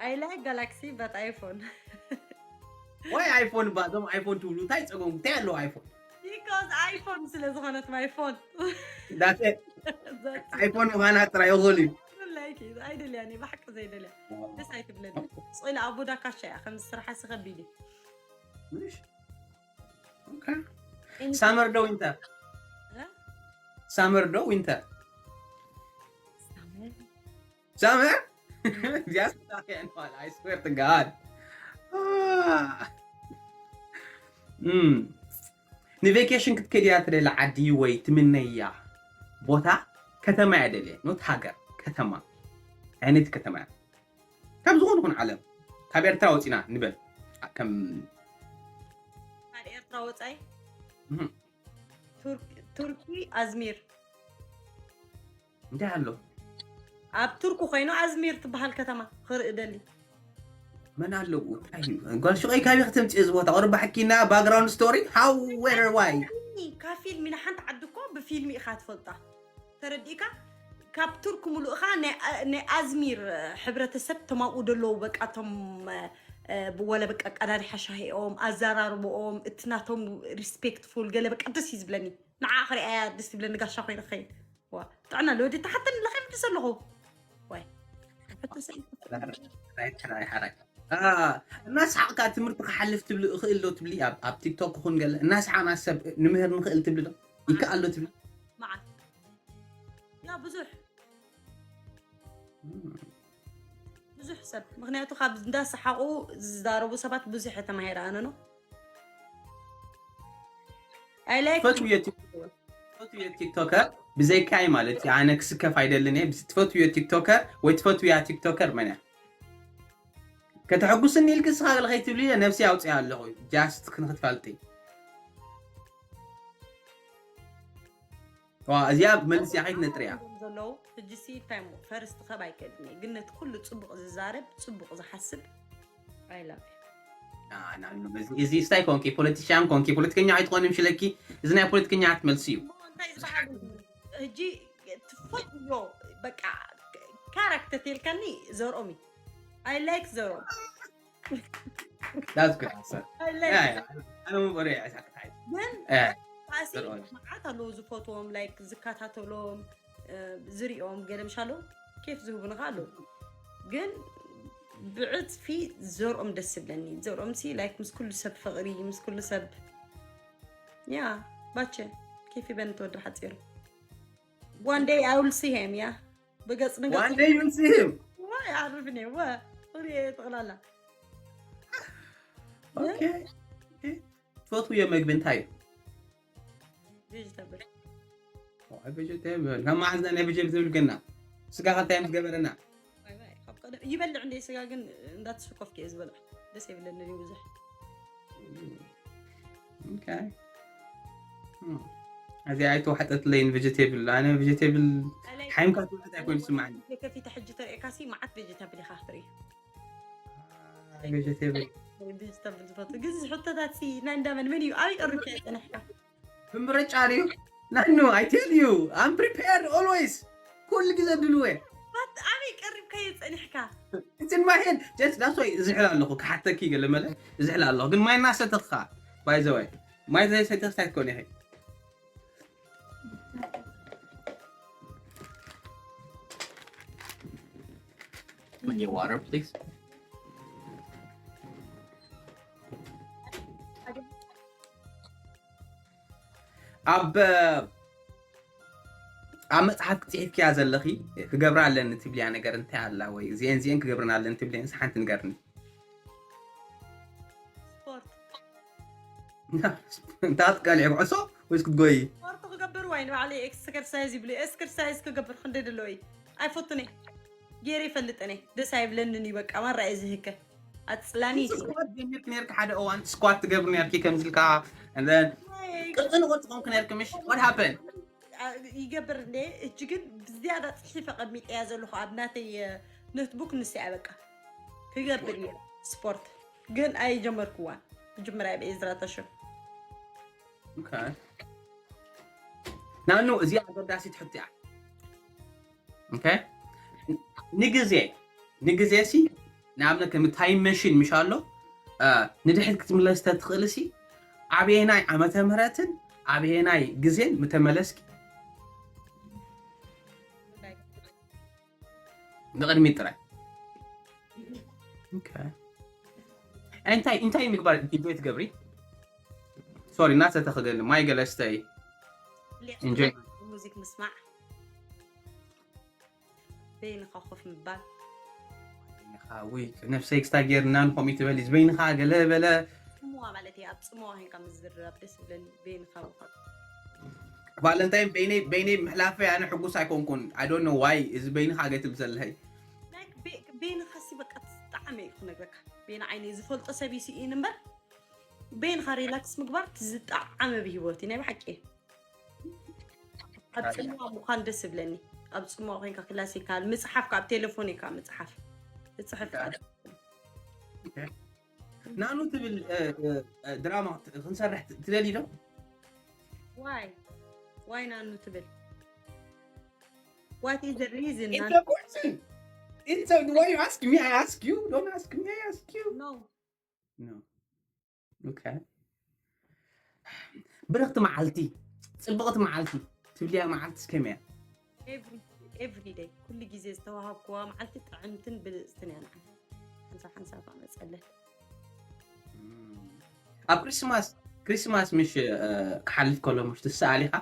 I like Galaxy but iPhone ወይ ኣይፎን ባ እዞም ኣይፎን ትብሉ እንታይ ጸገም እንታይ ኣለዎ ኣይፎን because iPhone ስለ ዝኾነት my phone that's it ኣይፎን ምዃና ጥራይ ይኽእል እዩ like it ኣይደልያን እየ ብሓቂ ዘይደልያ ደስ ኣይትብለኒ ስኢለ ኣቦዳ ካሻ እያ ከም ዝስርሓ ሲ ከቢድ እዩ ሳመር ዶ ዊንተር ሳመር ዶ ዊንተር ሳመር yes I swear to God ንቬኬሽን ክትከድያ ትደሊ ዓዲ ወይ ትምነያ ቦታ ከተማ እያ ደልየ ኖት ሃገር ከተማ ዓይነት ከተማ እያ ካብ ዝኾነ ይኹን ዓለም ካብ ኤርትራ ወፂና ንበል ከም ካብ ኤርትራ ወፃኢ እህ፣ ቱርኪ- ቱርኪ ኣዝሚር እንታይ ኣሎ ኣብ ቱርኪ ኮይኑ ኣዝሚር ትበሃል ከተማ ክርኢ ደሊ መን ኣለዉ እንታይ እዩ ጓል ሽቀይ ካበይ ከተምፅእ እዚ ቦታ ቁርባ ሓኪና ባክግራውንድ ስቶሪ how where why ካብ ፊልሚ ንሓንቲ ዓዲ እኮ ብፊልሚ ኢኻ ትፈልጣ ተረዲእካ ካብ ቱርክ ሙሉእኻ ናይ- ናይ ኣዝሚር ሕብረተሰብ ተማብኡ ደለዉ በቃ ቶም ወለ በቃ ቀዳዲሓ ሻሂኦም ኣዘራርብኦም እቲ ናቶም ሪስፔክትፉል ገለ በቃ ደስ እዩ ዝብለኒ ንዓ ክሪኣያ ደስ ይብለኒ ጋሻ ኮይኑ ክኸይድ ዋ ጥዕና ለወዲ ተሓተኒ ለኸ ይምልስ ኣለኹ ሕቶ ሰ- ሕራይ፣ ሕራይ፣ ሕራይ። አ፣ እናስሓቕካ ትምህርቲ ክሓልፍ ትብሊ፣ እኽእል ዶ ትብሊ? ኣብ፣ ኣብ ቲክቶክ ይኹን ገለ እናስሓቕና ሰብ ንምህር ንኽእል ትብሊ ዶ? ይከኣል ዶ ትብሊ? መዓት ያ ብዙሕ ብዙሕ ሰብ፣ ምክንያቱ ካብ እንዳሰሓቁ ዝዛረቡ ሰባት ብዙሕ ተማሂረ ኣነ ነው። I like ትፈትውዮ ቲክቶከር፣ ትፈትውዮ ቲክቶከር ብዘይካይ ማለት እዩ። ኣነ ክስከፍ ኣይደልን እየ። ትፈትውዮ ቲክቶከር ወይ ትፈትውያ ቲክቶከር መን እያ? ከተሐጉስኒ ኢልክ ንስኻ ገለ ከይትብሊ ኢለ ነብሲ ኣውፅኣ ኣለኹ። ጃስት ክንክትፈልጢ። ዋ፣ እዚኣ መልስ እያ ከይትነጥርያ። ዘለዉ ሕጂ ሲ እንታይ ሞ ፈርስት ከብ ኣይቀድም እየ፣ ግን ነቲ ኩሉ ፅቡቅ ዝዛረብ፣ ፅቡቅ ዝሓስብ I love you። ና፣ ና፣ ና፣ እዚ፣ እዚ ስታይ ኮንኪ፣ ፖለቲሽያን ኮንኪ፣ ፖለቲከኛ ኣይትኾኒ ምሽለኪ። እዚ ናይ ፖለቲከኛ ኣትመልሲ እዩ። እሞ እንታይ ዝበሃል ሕጂ ትፈትዮ በቃ ካራክተር ተልካኒ ዘርኦም እዩ። I like ዘርኦም። That's good answer። I like Yeah, yeah. ኣነ እውን በሬ ኣይሳቅታይ። ግን Eh, ፋሲ ዘርኦም። መዓት ኣለዉ ዝፈትዎም፣ like ዝከታተሎም፣ እ፣ ዝሪኦም ገለ ምሽ ኣለዉ ኬፍ ዝህቡኒ ከ ኣለዉ። ግን ብዕፅፊ ዘርኦም ደስ ዝብለኒ። ዘርኦም ሲ like ምስ ኩሉ ሰብ ፍቕሪ፣ ምስ ኩሉ ሰብ ያ ባቸ ኬፍ ይበን ተወድር ሓፂሩ። One day I will see him, yeah። ብገፅ ንገፅ One day you'll see him። ዋይ ዓርፍኒ ወ ሪ ጠቕላላ Okay። Okay። ትፈትውዮ መግቢ እንታይ እዩ? ቬጅተብል ኦ፣ ቬጀቴብል። ካብ መዓዝ ናይ ቬጀቴብል ገና? ስጋ ከ እንታይ ምስ ገበረና? ይበልዕ እንደ ስጋ ግን እንዳተሸኮፍክ እየ ዝበልዕ። ደስ የብለኒ ብዙሕ። Okay። እዚኣ ኣይተዋሕጠትለይን ቬጀቴብል። ኣነ ቬጀቴብል ሓይምካ ትውሕጥ ኣይኮን ዝስማዓኒ። ከፊተ ሕጂ ተሪእካሲ መዓት ቬጀተብል ኢኻ ክትርኢ። ቬጀቴብል ቬጀተብል ዝፈቱ ግን ሕቶታት ሲ ናይ እንዳመን መን እዩ ኣበይ ቀሪብካ የፀንሕካ? ብምርጫ ድዩ? ናኑ I tell you I'm prepared always። ኩሉ ግዜ ድልወ። ባት ኣበይ ቀሪብካ የፀንሕካ? It's in my head። Just that's why ዝሕል ኣለኹ ክሓተኪ ገለ መለ ዝሕል ኣለኹ ግን ማይ እናሰተኻ by the way ማይ ዘይሰተኽስ ኣይትኮን ኢኺ። Can you water please? ኣብ ኣብ መፅሓፍ ክፅሒፍክያ ዘለኺ ክገብራ ኣለኒ ትብልያ ነገር እንታይ ኣላ ወይ እዚአን እዚአን ክገብርና ኣለኒ ትብልየንስ ሓንቲ ንገርኒ። ስፖርት እንታይ ትቃልዒ ኩዕሶ ወይስ ክትጎይ? ስፖርት ክገብር ወይ ንባዕለይ ኤክሰርሳይዝ ይብሉ ኤክሰርሳይዝ ክገብር ክንደይ ደለዎ እዩ ኣይፈቱን እየ ገይረ ይፈልጥን እየ ደስ ኣይብለንን እዩ በቃ ማራ እየ ዝህከ ኣፅላኒ ስኳት ጀሚርክ ነርክ ሓደ እዋን ስኳት ትገብር ነርኪ ከምዝልካ and then ቅርፂ ንቅርፂ ኮንክ ነርክ ምሽ what happened? ይገብር እንደ እጅ ግን ብዝያዳ ፅሒፈ ቀሚጠያ ዘለኹ ኣብ ናተይ ኖትቡክ ንስያ በቃ ክገብር እየ ስፖርት ግን ኣይጀመርክዋን ክጅምር እየ ብኤዝራተሽን Okay። ናኑ እዚኣ ኣገዳሲት ሕቶ እያ። Okay። ንግዜ ንግዜ ሲ ንኣብነት ከም ታይም መሽን ምሽ ኣሎ እ፣ ንድሕሪት ክትምለስ ተትኽእል ሲ ኣበየናይ ዓመተ ምህረትን ኣበየናይ ግዜን ምተመለስኪ? ንቕድሚት ጥራይ። Okay። እንታይ እንታይ ምግባር ኢንጆይ ትገብሪ? ሶሪ እናሰተ ክገሊ ማይ ገለ ስተይ። Enjoy። ሙዚክ ምስማዕ በይንኻ ኮፍ ምባል በይንኻ ውይ ነብሰይ ክስታ ጌርና ንኸምኡ ትበሊ በይንኻ ገለ በለ ጽምዋ ማለት እየ ኣብ ጽምዋ ኮይንካ ምዝርራብ ደስ ይብለኒ በይንኻ ምዃን ቫለንታይን በይነይ በይነይ ምሕላፈይ ኣነ ሕጉስ ኣይኮንኩን I don't know why እዚ በይንኻ ገትብል ዘለኸይ Like በ- በይንኻ ሲ በቃ ዝጠዓመ እዩ ክነግረካ በይነ ዓይነይ ዝፈልጦ ሰብ እዩ ስኢን እምበር በይንኻ ሪላክስ ምግባር እቲ ዝጠዓመ ብሂወት እዩ ናይ ብሓቂ ኣብ ጽምዋ ምዃን ደስ ይብለኒ ኣብ ጽምዋ ኮይንካ ክላሲካል ምፅሓፍ ካብ ቴሌፎን እካ ምፅሓፍ እፅሕፍ ናኑ ትብል እ፣ እ፣ እ፣ ድራማ ት- ክንሰርሕ ት- ትደሊ ዶ? ዋይ ዋይ ናኑ ትብል What is the reason? It's a question. It's a, why you ask me? I ask you. Don't ask me. I ask you. No. No. Okay. ብርኽቲ መዓልቲ ጽብቕቲ መዓልቲ ትብልያ መዓልቲ እስከመያ? Every every day ኩሉ ግዜ ዝተዋሃብክዋ መዓልቲ ጥዕምትን ብልጽትን እያ ንዓይ። ሓንሳብ ሓንሳብ ከኣ መጸለል። ኣብ ክሪስማስ ክሪስማስ ምሽ ክሓልፍ ከሎ ምሽ ትሰኣል ኢኻ?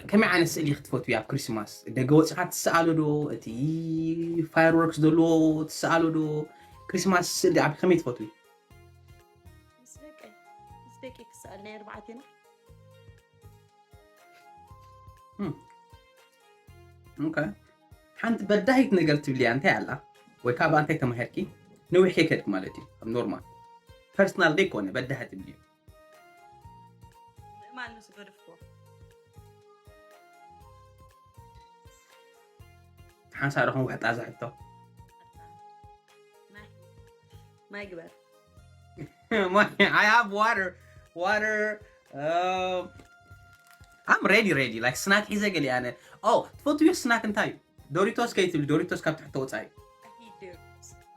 ከመይ ዓይነት ስእሊ ክትፈትዊ ኣብ ክሪስማስ? ደገ ወፂኻ ትሰኣሉ ዶ? እቲ ፋየርወርክስ ዘለዎ ትሰኣሉ ዶ? ክሪስማስ ስእሊ ኣብ ከመይ ትፈትዊ? ምስ ደቂ ምስ ደቂ ክሰኣል ናይ ኣርባዕቴና ኦኬ። ሓንቲ በዳሂት ነገር ትብልያ እንታይ ኣላ? ወይ ካብ እንታይ ተማሂርኪ? ነዊሕ ከይከድክ ማለት እዩ። ኣብ ኖርማል ፐርሰናል ደይ ኮነ በዳሂ ትብልዩ። ምእማን ምስ ገድፍዎ ሓንሳ ዶ ክንውሕጣ ዝሕቶ ማይ ማይ ግበር I have water. Water. Um, I'm ready, ready. Like snack ሒዘ ገሊ ኣነ። ኦ ትፈትዮ ስናክ እንታይ እዩ? ዶሪቶስ ከይትብል ዶሪቶስ ካብ ትሕቶ ወፃኢ።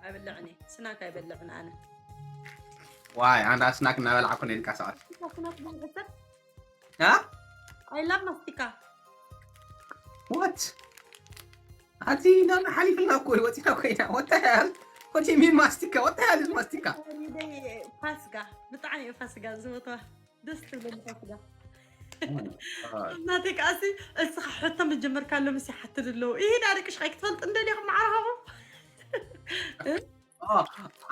ኣይበልዕን እየ። ስናክ ኣይበልዕን ኣነ። ዋይ ኣንዳ ስናክ እናበላዕኩ ነንቀሳቐስ። ስናክ ብዙሕ ሰብ አ? I love ማስቲካ። What? ኣቲ ናብ ሓሊፍና እኮ እዩ ወፂና ኮይና። What the hell? What do you mean ማስቲካ? What the hell is ማስቲካ? ፈሪደይ ፋስጋ ብጣዕሚ እዩ ፋስጋ ዝፈትዋ። ደስ ትብለኒ ፋስጋ። እናተይ ከኣሲ እስኻ ሕቶ መጀመርካ ኣሎ ምስ ይሓትት ኣለዉ። ይሄ ዳርቅሽ ከይክትፈልጥ እንደሊኹም ማዕረኻኹም።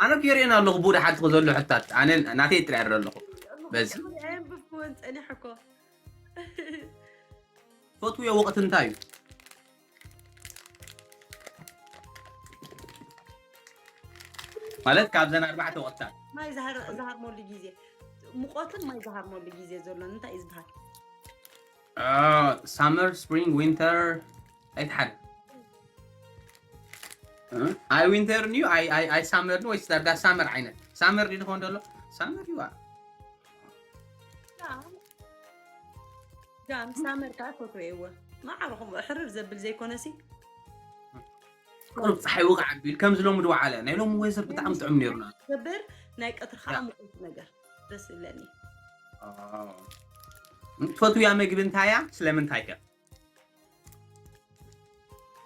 ኣነ ክርእየን ኣለኹ ብውደ ሓትኹ ዘሎ ሕታት ኣነ ናተይ ጥራይ ኣለኹ። በዚ ኣንብብክወን ጸኒሐ እኮ። ትፈትውዮ ወቕቲ እንታይ እዩ? ማለት ካብዘን ኣርባዕተ ወቕትታት ማይ ዝሃር- ዝሃርመሉ ግዜ፣ ሙቐትን ማይ ዝሃርመሉ ግዜ ዘሎ እንታይ እዩ ዝበሃል? ሳመር ስፕሪንግ ዊንተር ኣይትሓድ። ኣይ ዊንተር ዩ ኣይ ሳመር ዩ ወይስ ዳርጋ ሳመር ዓይነት ሳመር ዩ ዝኾን ዘሎ? ሳመር ዩ ጋም ሳመር ከዓ ፈትወ እወ ማዕረኹም ሕርር ዘብል ዘይኮነሲ ቁሩብ ፀሓይ ውቃዕ ኣቢል ከምዚ ሎሚ ድወዓለ ናይ ሎሚ ወይዘር ብጣዕሚ ጥዑም ነይሩና። ገብር ናይ ቀትሪ ከዓ ሙቐት ነገር ደስ ይብለኒ። ትፈትውያ መግቢ እንታይ እያ? ስለምንታይ ከ?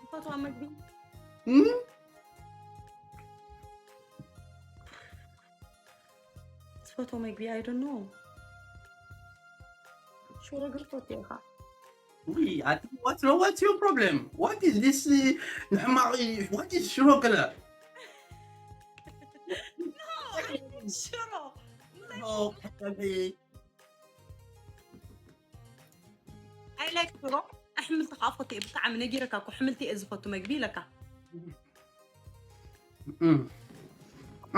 ዝፈትዋ መግቢ እም? ዝፈትዎ መግቢ I don't know ሽሮ ግን ፈትዮ ኢኻ። ውይ ኣቲ what's wrong? What's your problem? What is this? ንሕማቕ what is ሽሮ ገለ? ሽሮ No, I like ሽሮ ኣሕምልቲ ከዓ ፈትዮ ብጣዕሚ ነጊረካ እኮ ኣሕምልቲ እየ ዝፈቱ መግቢ ኢለካ።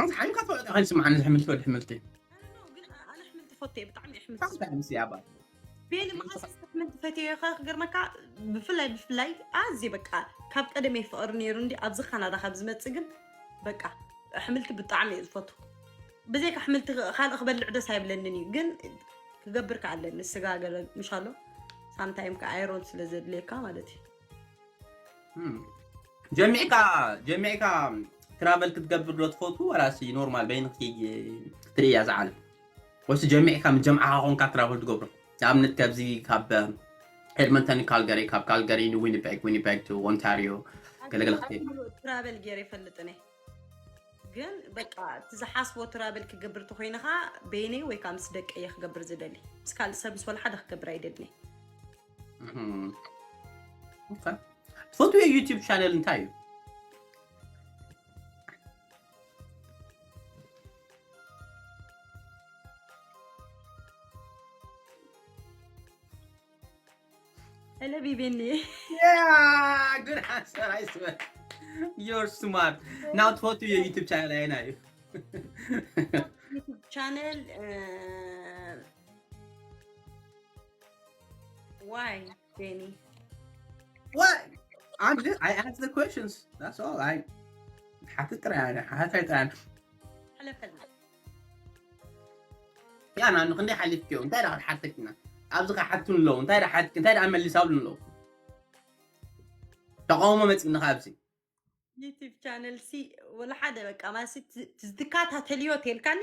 ኣንተ ሓይልካ ትፈልጥ ከይስማዓኒ ዝሕምልቲ ወዲ ሕምልቲ ግን ኣነ ኣሕምልቲ ፈትዮ ብጣዕሚ ኣሕምልቲ ታምታ ምስ ያባ ቤኒ መዓስ ኣሕምልቲ ፈትዮ ኢኻ ክገርመካ ብፍላይ ብፍላይ ኣዝየ በቃ ካብ ቀደመይ ፍቕሪ ነይሩ እንዲ ኣብዚ ካናዳ ካብ ዝመፅእ ግን በቃ ኣሕምልቲ ብጣዕሚ እየ ዝፈቱ። ብዘይካ ኣሕምልቲ ካልእ ክበልዕ ደስ ኣይብለንን እዩ ግን ክገብር ከዓ ኣለኒ ስጋ ገለ ምሻሎ ሳምታይም ከዓ ኣይሮን ስለ ዘድልየካ ማለት እዩ። ጀሚዕካ ጀሚዕካ ትራቨል ክትገብር ዶ ትፈቱ ወላሲ ኖርማል በይንኺ ክትርእያ ዝዓለም ወይስ ጀሚዕካ ምስ ጀምዓኻ ኮንካ ትራቨል ትገብሮ ንኣብነት ካብዚ ካብ ኤድመንተን ካልገሪ ካብ ካልገሪ ንዊኒፔግ ዊኒፔግ ቱ ኦንታሪዮ ገለገለ ክትከይድ ትራቨል ገይረ ይፈልጥን እየ ግን በቃ እቲ ዝሓስቦ ትራቨል ክገብር ተኮይንካ በይነይ ወይ ከዓ ምስ ደቀየ ክገብር ዝደሊ ምስ ካልእ ሰብ ምስ ወላ ሓደ ክገብር ኣይደልን እየ። ትፈትዎ ዩቲብ ቻነል እንታይ እዩ? Hello ቢቤኒ። Yeah, good answer, I swear. You're smart. Now ትፈትዎ ዩቲብ ቻነል ኣየናይ እዩ? YouTube channel why ቤኒ? What? I'm just, I asked the questions. That's all. I ሓትት ጥራይ ሓትት ጥራይ ሓለፈልና ያ ናኑ ክንደይ ሓሊፍክዮ እንታይ ደኣ ክትሓተኪና ኣብዚ ክሓቱን ኣለዉ እንታይ ደኣ ሓትኪ እንታይ ደኣ መሊሳብሉ ኣለዉ ተቃውሞ መፂእኒ ኣብዚ YouTube channel ሲ ወላ ሓደ በቃ ማለት ዝትከታተልዮ ተልካኒ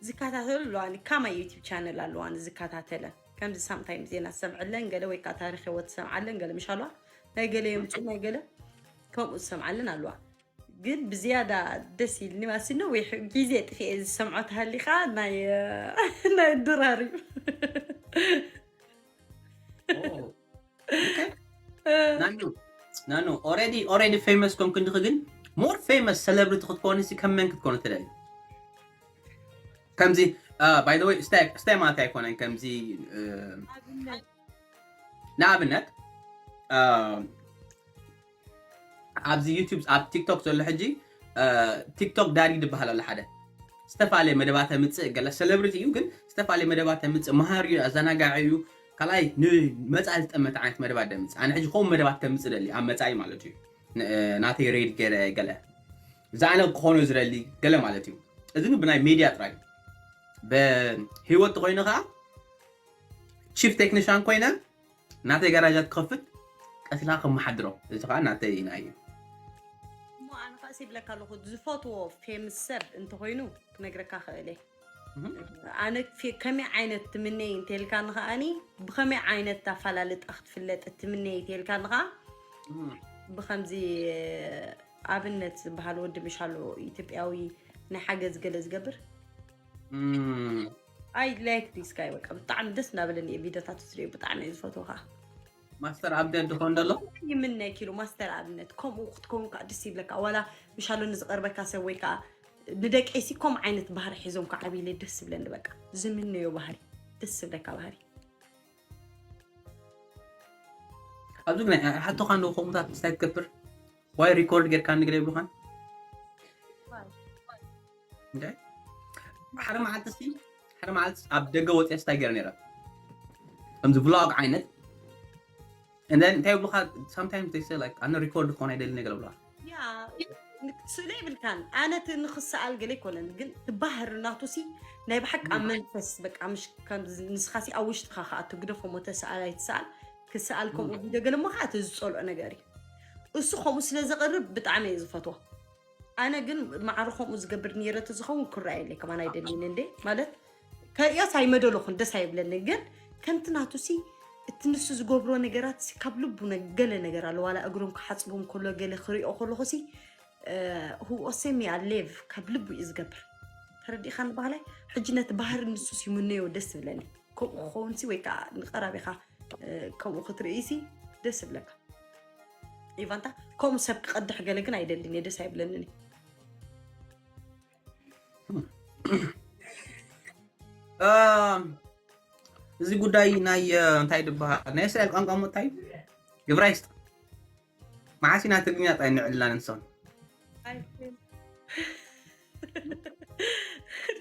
ዝከታተሉ ኣለዋኒ ካማይ YouTube channel ኣለዋኒ ዝከታተለን ከምዚ ሳምታይም ዜና ትሰምዐለን ገለ ወይ ከዓ ታሪክ ህይወት ትሰምዓለን ገለ ምሽ ኣለዋ ናይ ገለ የምፁ ናይ ገለ ከምኡ ትሰምዓለን ኣለዋ ግን ብዝያዳ ደስ ኢልኒ ማለት ነዊሕ ግዜ ጥፍኤ ዝሰምዖ ተሃሊካ ናይ ናይ ድራር እዩ ናኑ ናኑ already already famous ኮንክ እንዲኺ ግን more famous celebrity ክትኮኒ ሲ ከም መን ክትኮኒ ትደሊ ከምዚ by the way ስታይ ማለት ኣይኮነን ከምዚ ንኣብነት ኣብዚ ዩቱብ ኣብ ቲክቶክ ዘሎ ሕጂ ቲክቶክ ዳዲ ዝበሃል ኣሎ ሓደ ዝተፈላለየ መደባት ምፅእ ገለ ሴሌብሪቲ እዩ ግን ዝተፈላለየ መደባት ምፅእ መሃሪ እዩ ኣዘናጋዒ እዩ ካልኣይ ንመፃኢ ዝጠመት ዓይነት መደባት ደምፅእ ኣነ ሕጂ ከምኡ መደባት ከምፅእ ደሊ ኣብ መፃኢ ማለት እዩ ናተይ ሬድ ገለ ገለ ዝኣነ ክኾኖ ዝደሊ ገለ ማለት እዩ እዚ ብናይ ሜድያ ጥራይ ብህይወት ተኮይኑ ከዓ ቺፍ ቴክኒሻን ኮይነ ናተይ ጋራጃት ክኸፍት ቀሲልካ ከመሓድሮ እዚ ከዓ ናተይ ኢና እዩ እሞ ኣነ ከዓ ይብለካ ኣለኹ ዝፈትዎ ፌምስ ሰብ እንተኮይኑ ክነግረካ ክእል እየ ኣነ ከመይ ዓይነት ትምነይ እንተልካ ንከኣኒ ብከመይ ዓይነት ኣፈላለጣ ክትፍለጥ ትምነይ እንተልካ ንከዓ ብከምዚ ኣብነት ዝበሃል ወዲ ምሻሎ ኢትዮጵያዊ ናይ ሓገዝ ገለ ዝገብር I like this guy በቃ ብጣዕሚ ደስ እናበለኒ እየ ቪዲዮታት ዝሪኦ ብጣዕሚ እየ ዝፈትዎ ከዓ ማስተር ኣብነት ድኾን ደሎ ይምነክ ኢሉ ማስተር ኣብነት ከምኡ ክትከውን ከዓ ደስ ይብለካ ዋላ ምሻሎ ንዝቀርበካ ሰብ ወይ ከዓ ንደቀይሲ ከም ዓይነት ባህሪ ሒዞም ከዓ ዓብይለ ደስ ዝብለኒ በቃ ዝምነዮ ባህሪ ደስ ዝብለካ ባህሪ ኣብዚ ግን ሓቶካ እንዶ ከምኡታት እንታይ ትገብር ዋይ ሪኮርድ ጌርካ ንግደ ይብሉኻን ሓደ መዓልቲ ሲ ሓደ መዓልቲ ኣብ ደገ ወፅያ ስታይ ገይረ ነረ ከምዚ ቭሎግ ዓይነት and then እንታይ ይብሉካ sometimes they say like ኣነ ሪኮርድ ክኾን ኣይደሊ ነገር ብሉካ ስእለ ይብልካን ኣነ ንክሰኣል ገለ ይኮነን ግን ትባህር ናቱ ሲ ናይ ብሓቂ ኣብ መንፈስ በቃ ምሽ ንስኻ ሲ ኣብ ውሽጥኻ ከኣቱ ግደፎ ሞ ተሰኣል ኣይትሰኣል ክሰኣል ከምኡ ቪድዮ ገለ ሞ ከዓ እቲ ዝፀልኦ ነገር እዩ እሱ ከምኡ ስለ ዘቕርብ ብጣዕሚ እየ ዝፈትዎ ኣነ ግን ማዕረ ከምኡ ዝገብር ነይረ ተዝኸውን ክረኣየለይ ከማን ኣይደልን እንዴ ማለት ከርእዮስ ኣይመደለኹን ደስ ኣይብለንን ግን ከምቲ ናቱ ሲ እቲ ንሱ ዝገብሮ ነገራት ካብ ልቡ ገለ ነገር ኣሎ ዋላ እግሮም ክሓፅቦም ከሎ ገለ ክሪኦ ከለኹ ሲ ሁኦሴምያ ሌቭ ካብ ልቡ እዩ ዝገብር ተረዲእካ ንባህላይ ሕጂ ነቲ ባህሪ ንሱስ ይምነዮ ደስ ዝብለኒ ከምኡ ክኸውን ሲ ወይ ከዓ ንቀራቢኻ ከምኡ ክትርእይ ሲ ደስ ዝብለካ ኢቫንታ ከምኡ ሰብ ክቐድሕ ገለ ግን ኣይደልን እየ ደስ ኣይብለንን እዚ ጉዳይ ናይ እንታይ ድበሃል ናይ እስራኤል ቋንቋ ሞ እንታይ ግብራይስጥ መዓስ ኢና ትግርኛ ጣይ ንዕልላን እንሰን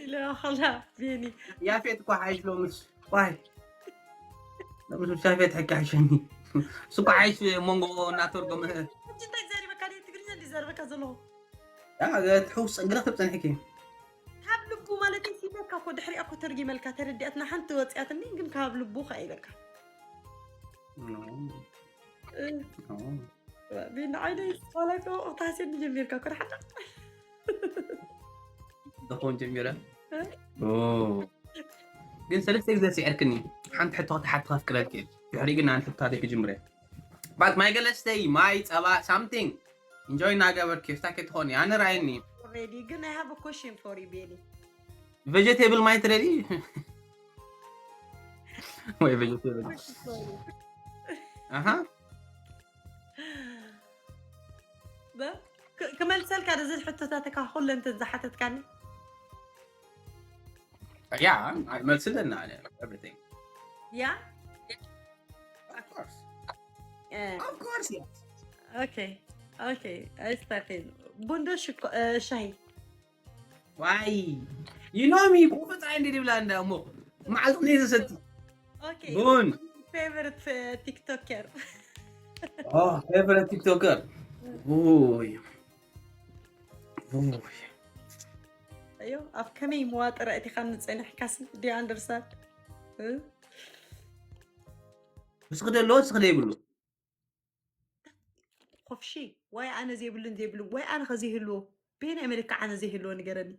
ኢለዋ ከላ ቤኒ ያፌት እኳ ሓይሽ ሎምስ ዋይ ሎምስ ምስ ያፌት ሕቂ ሓይሸኒ እሱ እኳ ሓይሽ መንጎ እናተርጎመ እንታይ ዘሪበካ ትግርኛ እንዲ ዘርበካ ዘለኹ ትሕውስ ግረክብ ፀንሕኪ ካብ ልቡ ማለት ሲበካ ኮ ድሕሪኣ ኮ ተርጊመልካ ተረዲኣትና ሓንቲ ወፅያትኒ ግን ካብ ልቡ ከ ኢለካ ንዓይነይ ዋላ ከ ወቕቲ ሃስየኒ ጀሚርካ ኮ ሓታ ዝኾን ጀሚረ ግን ሰለስተ ግዜ ስዕርክኒ ሓንቲ ሕቶ ክትሓት ከፍቅረልክ ድሕሪ ግን ኣንተ ታሪክ ጅምረ ባት ማይ ገለስተይ ማይ ፀባ ሳምቲንግ እንጆይ እናገበርክ ስታኬ ትኾኒ ኣነ ራይኒ ግን I have a question for you ቤኒ ቬጀቴብል ማይ ትደሊ ወይ ቬጀቴብል ኣሃ ክመልሰልካ እዚ ሕቶታትካ ኩለን ዝሓተትካኒ ያ መልስለና everything ያ Of course. Of course, yes. Okay. Okay. ኣይስታኺን ቡንዶ ሽኮ ሻሂ ዋይ you know me ኮፈ ፀሓይ እንዴት ይብላ እንዳ እሞ መዓልቲ ነይ ዝሰቲ Okay. ቡን Favorite ቲክቶከር Oh, favorite TikToker. Uy. Uy. ኣዮ ኣብ ከመይ መዋጥረ እቲኻ ንፀኒሕካስ do you understand ስኽደ ኣለዎ ስኽደ ይብሉ ኮፍሺ ዋይ ኣነ ዘይብሉን ዘይብሉ ዋይ ኣነ ከዘይህልዎ በየናይ መልክዕ ኣነ ዘይህልዎ ንገረኒ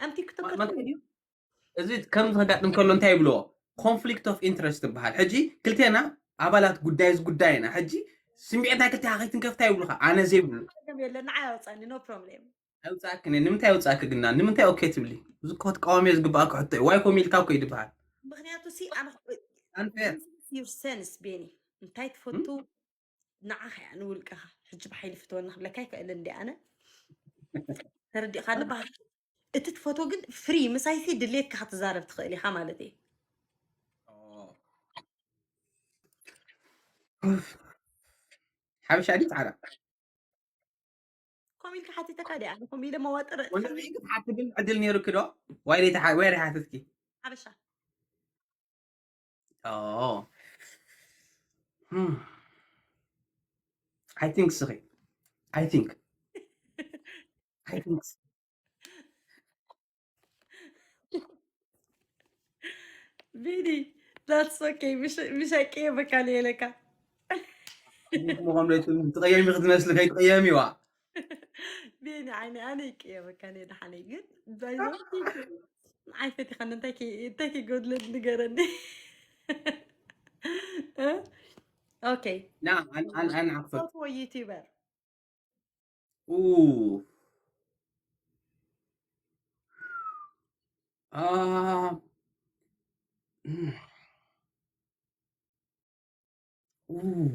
ኣም ቲክቶከር እዚ ከም ዝከጋጥም ከሎ እንታይ ይብልዎ conflict of interest ትበሃል። ሕጂ ክልቴና ኣባላት ጉዳይ እዚ ጉዳይ ኢና። ሕጂ ስምዒት ናይ ክልቴኻ ከይትንከፍታ ይብሉኻ፣ ኣነ ዘይብሉ። ጸገም የለን፣ ንዓይ ኣውጻኒ፣ no problem። ኣይውጻእክን እየ። ንምንታይ ኣውጻእኪ ግና? ንምንታይ ኦኬ ትብሊ? እዚ እኮ ክትቃወምዮ ዝግባእኪ ሕቶ እዩ። ዋይ ኮም ኢልካ እኮ እዩ ዝበሃል። ምኽንያቱ ሲ ኣነ Unfair። Your sense ቤኒ፣ እንታይ ትፈቱ ንዓኻ እያ፣ ንውልቅኻ። ሕጂ ብሓይሊ ፍትወኒ ክብለካ ይክእል እንዲ ኣነ። ተረዲእካ ኣለባህ። እቲ ትፈትዎ ግን ፍሪ ምሳይሲ ድሌትካ ክትዛረብ ትኽእል ኢኻ ማለት እዩ። ሓበሻ ድዩ ጻዕዳ? ኮም ኢልካ ሓቲተካ ድያ? ኣነ ኮም ኢለ መዋጥር ወንድመይ ግን ሓትብል ዕድል ነይሩኪ ዶ? ዋይ ደይ ተሓ-፣ ዋይ ደይ ሓትትኪ? ሓበሻ። Oh. Hmm. I think ስኺ። I think. I think. ቢኒ፣ that's okay። ምሽ፣ ምሽ ኣይቀየመካን እየ ለካ። ምኾም ለይቱ ትቐየሚ ክትመስሊ ከይትቐየሚዋ። ቢኒ፣ ዓይኒ፣ ኣነ ይቀየመካን እየ ደሓነይ። ግን ባይዞ ንዓይ ፈቲኻኒ፣ እንታይ ከ-፣ እንታይ ከይጎድለኒ ንገረኒ። እ? ኦኬ። ና፣ ኣን-፣ ኣን-፣ ኣን-፣ ኣኽፈት። ትፈትዎ ዩቲዩበር? Ooh. Ah. Mm. Ooh.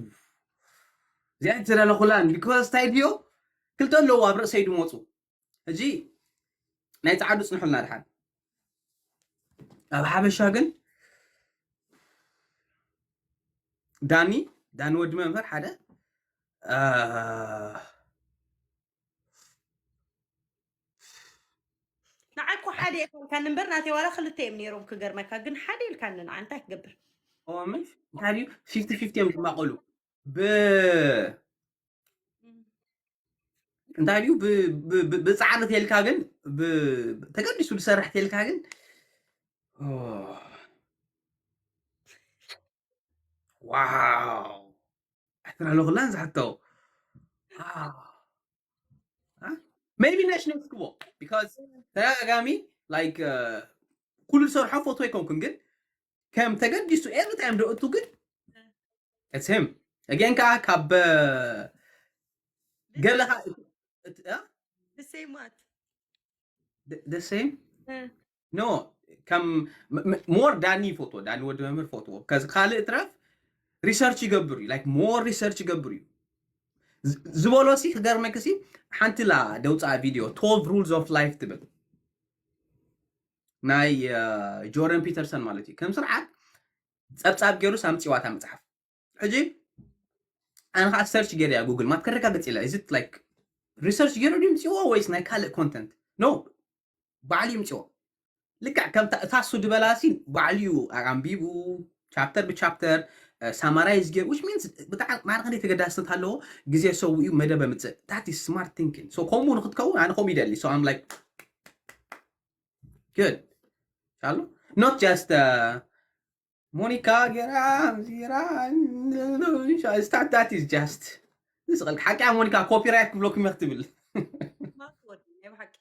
እዚኣ ትዘላለኹላን፣ because እንታይ ድዮ? ክልተ ኣለዉ ኣብ ርእሰይ ድመፁ። ሕጂ ናይ ጸዓዱ ጽንሑልና ድሓን። ኣብ ሓበሻ ግን ዳኒ፣ ዳኒ ወዲ መምህር ሓደ፣ አ፣ ንዓይ እኮ ሓደ ኢልካኒ እምበር ናተይ ዋላ ክልተ እዮም ነይሮም ክገርመካ፣ ግን ሓደ ኢልካኒ ንዓ እንታይ ክገብር? ኦ፣ ምሽ እንታይ ድዩ? ፊፍቲ ፊፍቲ እዮም ዝማቐሉ። ብ-፣ እንታይ ድዩ? ብ-፣ ብ-፣ ብ-፣ ብጻዕሪ ተልካ ግን፣ ብ-፣ ተገዲሱ ዝሰርሕ ተልካ ግን፣ ኦ። ዋው። ኣስተላለኹላ ንዝሓቶ። ዋው። አ? Maybe ነሽ ነስክዎ። Because ተደጋጋሚ፣ like፣ እ፣ ኩሉ ዝሰርሖ ፎቶ ኣይኮንኩን፣ ግን ከም ተገዲሱ every time ዶ እቱ ግን it's him። Again ከዓ ካብ፣ እ፣ ገለኻ፣ እ፣ እ፣ The same what? the, the same? እ። No፣ ከም ም-፣ ም-፣ more ዳኒ ፎቶ፣ ዳኒ ወዲ መምህር ፎቶ። ከዚ ካልእ ትረፍ ሪሰርች ይገብር እዩ። Like more ሪሰርች ይገብር እዩ። ዝ-፣ ዝበሎ ሲ ክገርመክ ሲ ሓንቲ ላ ደውፃ ቪድዮ twelve rules of life ትብል። ናይ፣ እ፣ ጆርደን ፒተርሰን ማለት እዩ። ከም ስርዓት ጸብጻብ ገይሩ ሳምፂዋታ መጽሓፍ። ሕጂ ኣነ ከዓ ሰርች ገይረ እያ ጉግል ማፕ ከረጋግጽ ኢለ። Is it like ሪሰርች ገይሩ ድዩ ምጽዎ ወይስ ናይ ካልእ ኮንተንት? No፣ ባዕሉ ይምጽዎ። ልክዕ ከም እታ እሱ ድበላሲ ባዕሉ እዩ ኣንቢቡ፣ ቻፕተር ብቻፕተር፣ እ፣ ሳማራይዝ ገይሩ፣ which means ብጣዕሚ ማዕረ ክንደይ ተገዳስነት ኣለዎ። ግዜ ሰዊኡ መደብ ምጽእ። That is smart thinking። So ከምኡ ንክትከውን ኣነ ከምኡ ይደሊ። So I'm like good። ቻሉ? Not just፣ እ፣ ሞኒካ ገይራ፣ ዚራ፣ that, that is just ዝስቐልካ ሓቂ። ሞኒካ ኮፒራይት ክብለኩም እየ ክትብል። ማትወድ ናይ ብሓቂ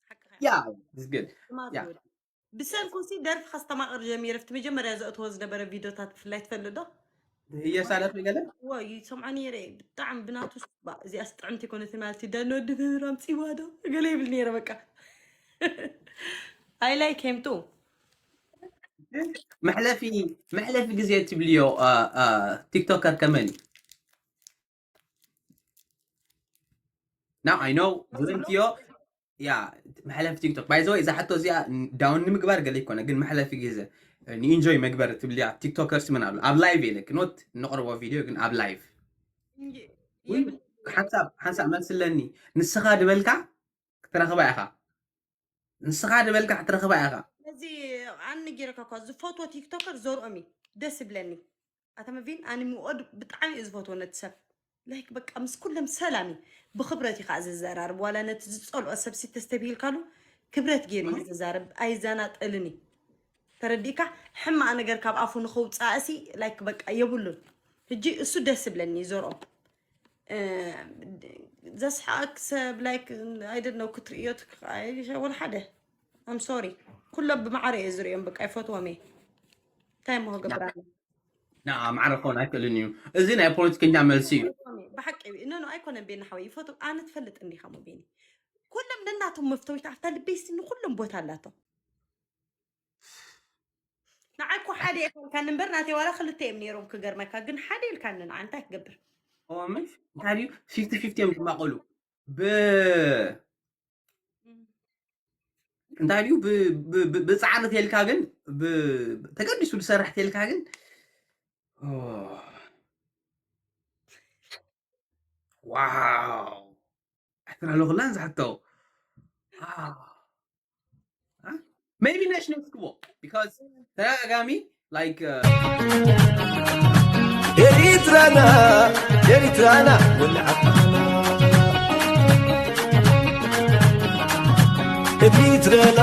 ሓቂ Yeah, it's good። Yeah። ማትወድ ብሰንኩ ሲ ደርፊ ከስተማቕር ጀሚረ። ኣብቲ መጀመርያ ዘእትዎ ዝነበረ ቪድዮታት ብፍላይ ትፈልጥ ዶ? እየሳለፍ ገለ ወይ ይሰምዖ ነይረ። ብጣዕሚ ብናቱ ባ እዚኣ ስጥዕምቲ ኮነት ማለት እዩ። ዳኒ ወዲ መምህር ኣምጺዋ ዶ ገለ ይብል ነይረ። በቃ I like him too። መሕለፊ፣ መሕለፊ ግዜ ትብልዮ፣ እ፣ እ፣ ቲክቶከር ከመን እዩ? Now I know ዝብልክዮ፣ ያ፣ መሕለፊ ቲክቶክ። By the way፣ እዛ ሕቶ እዚኣ ዳውን ንምግባር ገለ ይኮነ፣ ግን መሕለፊ ግዜ ንኢንጆይ መግበር ትብልያ ቲክቶከርስ ምን ኣሉ? ኣብ ላይቭ ኢለክ፣ not ንቕርቦ ቪድዮ፣ ግን ኣብ ላይቭ። ውይ፣ ሓንሳብ፣ ሓንሳብ መልስለኒ። ንስኻ ድበልካ ክትረኽባ ኢኻ። ንስኻ ድበልካ ክትረኽባ ኢኻ። እዚ ኣነ ነጊረካ እኳ ዝፈትዎ ቲክቶከር ዘርኦም እዩ ደስ ይብለኒ። ኣታ መቪን ኣነ ምወድ ብጣዕሚ እዩ ዝፈትዎ ነቲ ሰብ። ላይክ በቃ ምስ ኩሎም ሰላም እዩ። ብኽብረት እዩ ከዓ ዝዘራርብ። ዋላ ነቲ ዝጸልኦ ሰብ ሲ ተስተብሂልካሉ ክብረት ገይሩ እዩ ዝዛረብ። ኣይዘናጠልን እዩ። ተረዲእካ? ሕማቕ ነገር ካብ ኣፉ ንኸውጻእ ሲ ላይክ በቃ የብሉን። ሕጂ እሱ ደስ ይብለኒ እዩ ዘርኦም። እ፣ ዘስሓቅ ሰብ ላይክ I don't know ክትርእዮ ትክ-፣ ኣይ፣ ወላ ሓደ። I'm sorry። ኩሎም ብማዕረ እየ ዝርእዮም፣ በቃ ይፈትዎም እየ። እንታይ እሞ ክገብር ኣሎ? ና ማዕረ ክኸውን ኣይክእልን እዩ። እዚ ናይ ፖለቲከኛ መልሲ እዩ። ብሓቂ ኖ ኖ ኣይኮነን ቤኒ ሓወይ ይፈቱ ኣነ ትፈልጥ እንዲኻ ሞ ቤኒ ኩሎም ነናቶም መፍተዊት ኣብታ ልበይሲ ንኩሎም ቦታ ኣላቶ ንዓይ እኮ ሓደ የኮንካን እምበር ናተይ ዋላ ክልተ እዮም ነይሮም ክገርመካ ግን ሓደ ኢልካኒ ንዓ እንታይ ክገብር ምሽ እንታይ ድዩ ፊፍቲ ፊፍቲ እዮም ዝማቐሉ ብ እንታይ ድዩ ብ- ብ- ብ- ብፃዕሪ ተልካ ግን ብ- ተገዲሱ ዝሰርሕ ተልካ ግን ኦ፣ ዋው ኣሕትና ኣለኹላን ዝሓቶ maybe ነሽ ነስክዎ because ተደጋጋሚ like ኤሪትራና ኤሪትራና ወልዓትና ኤሪትራና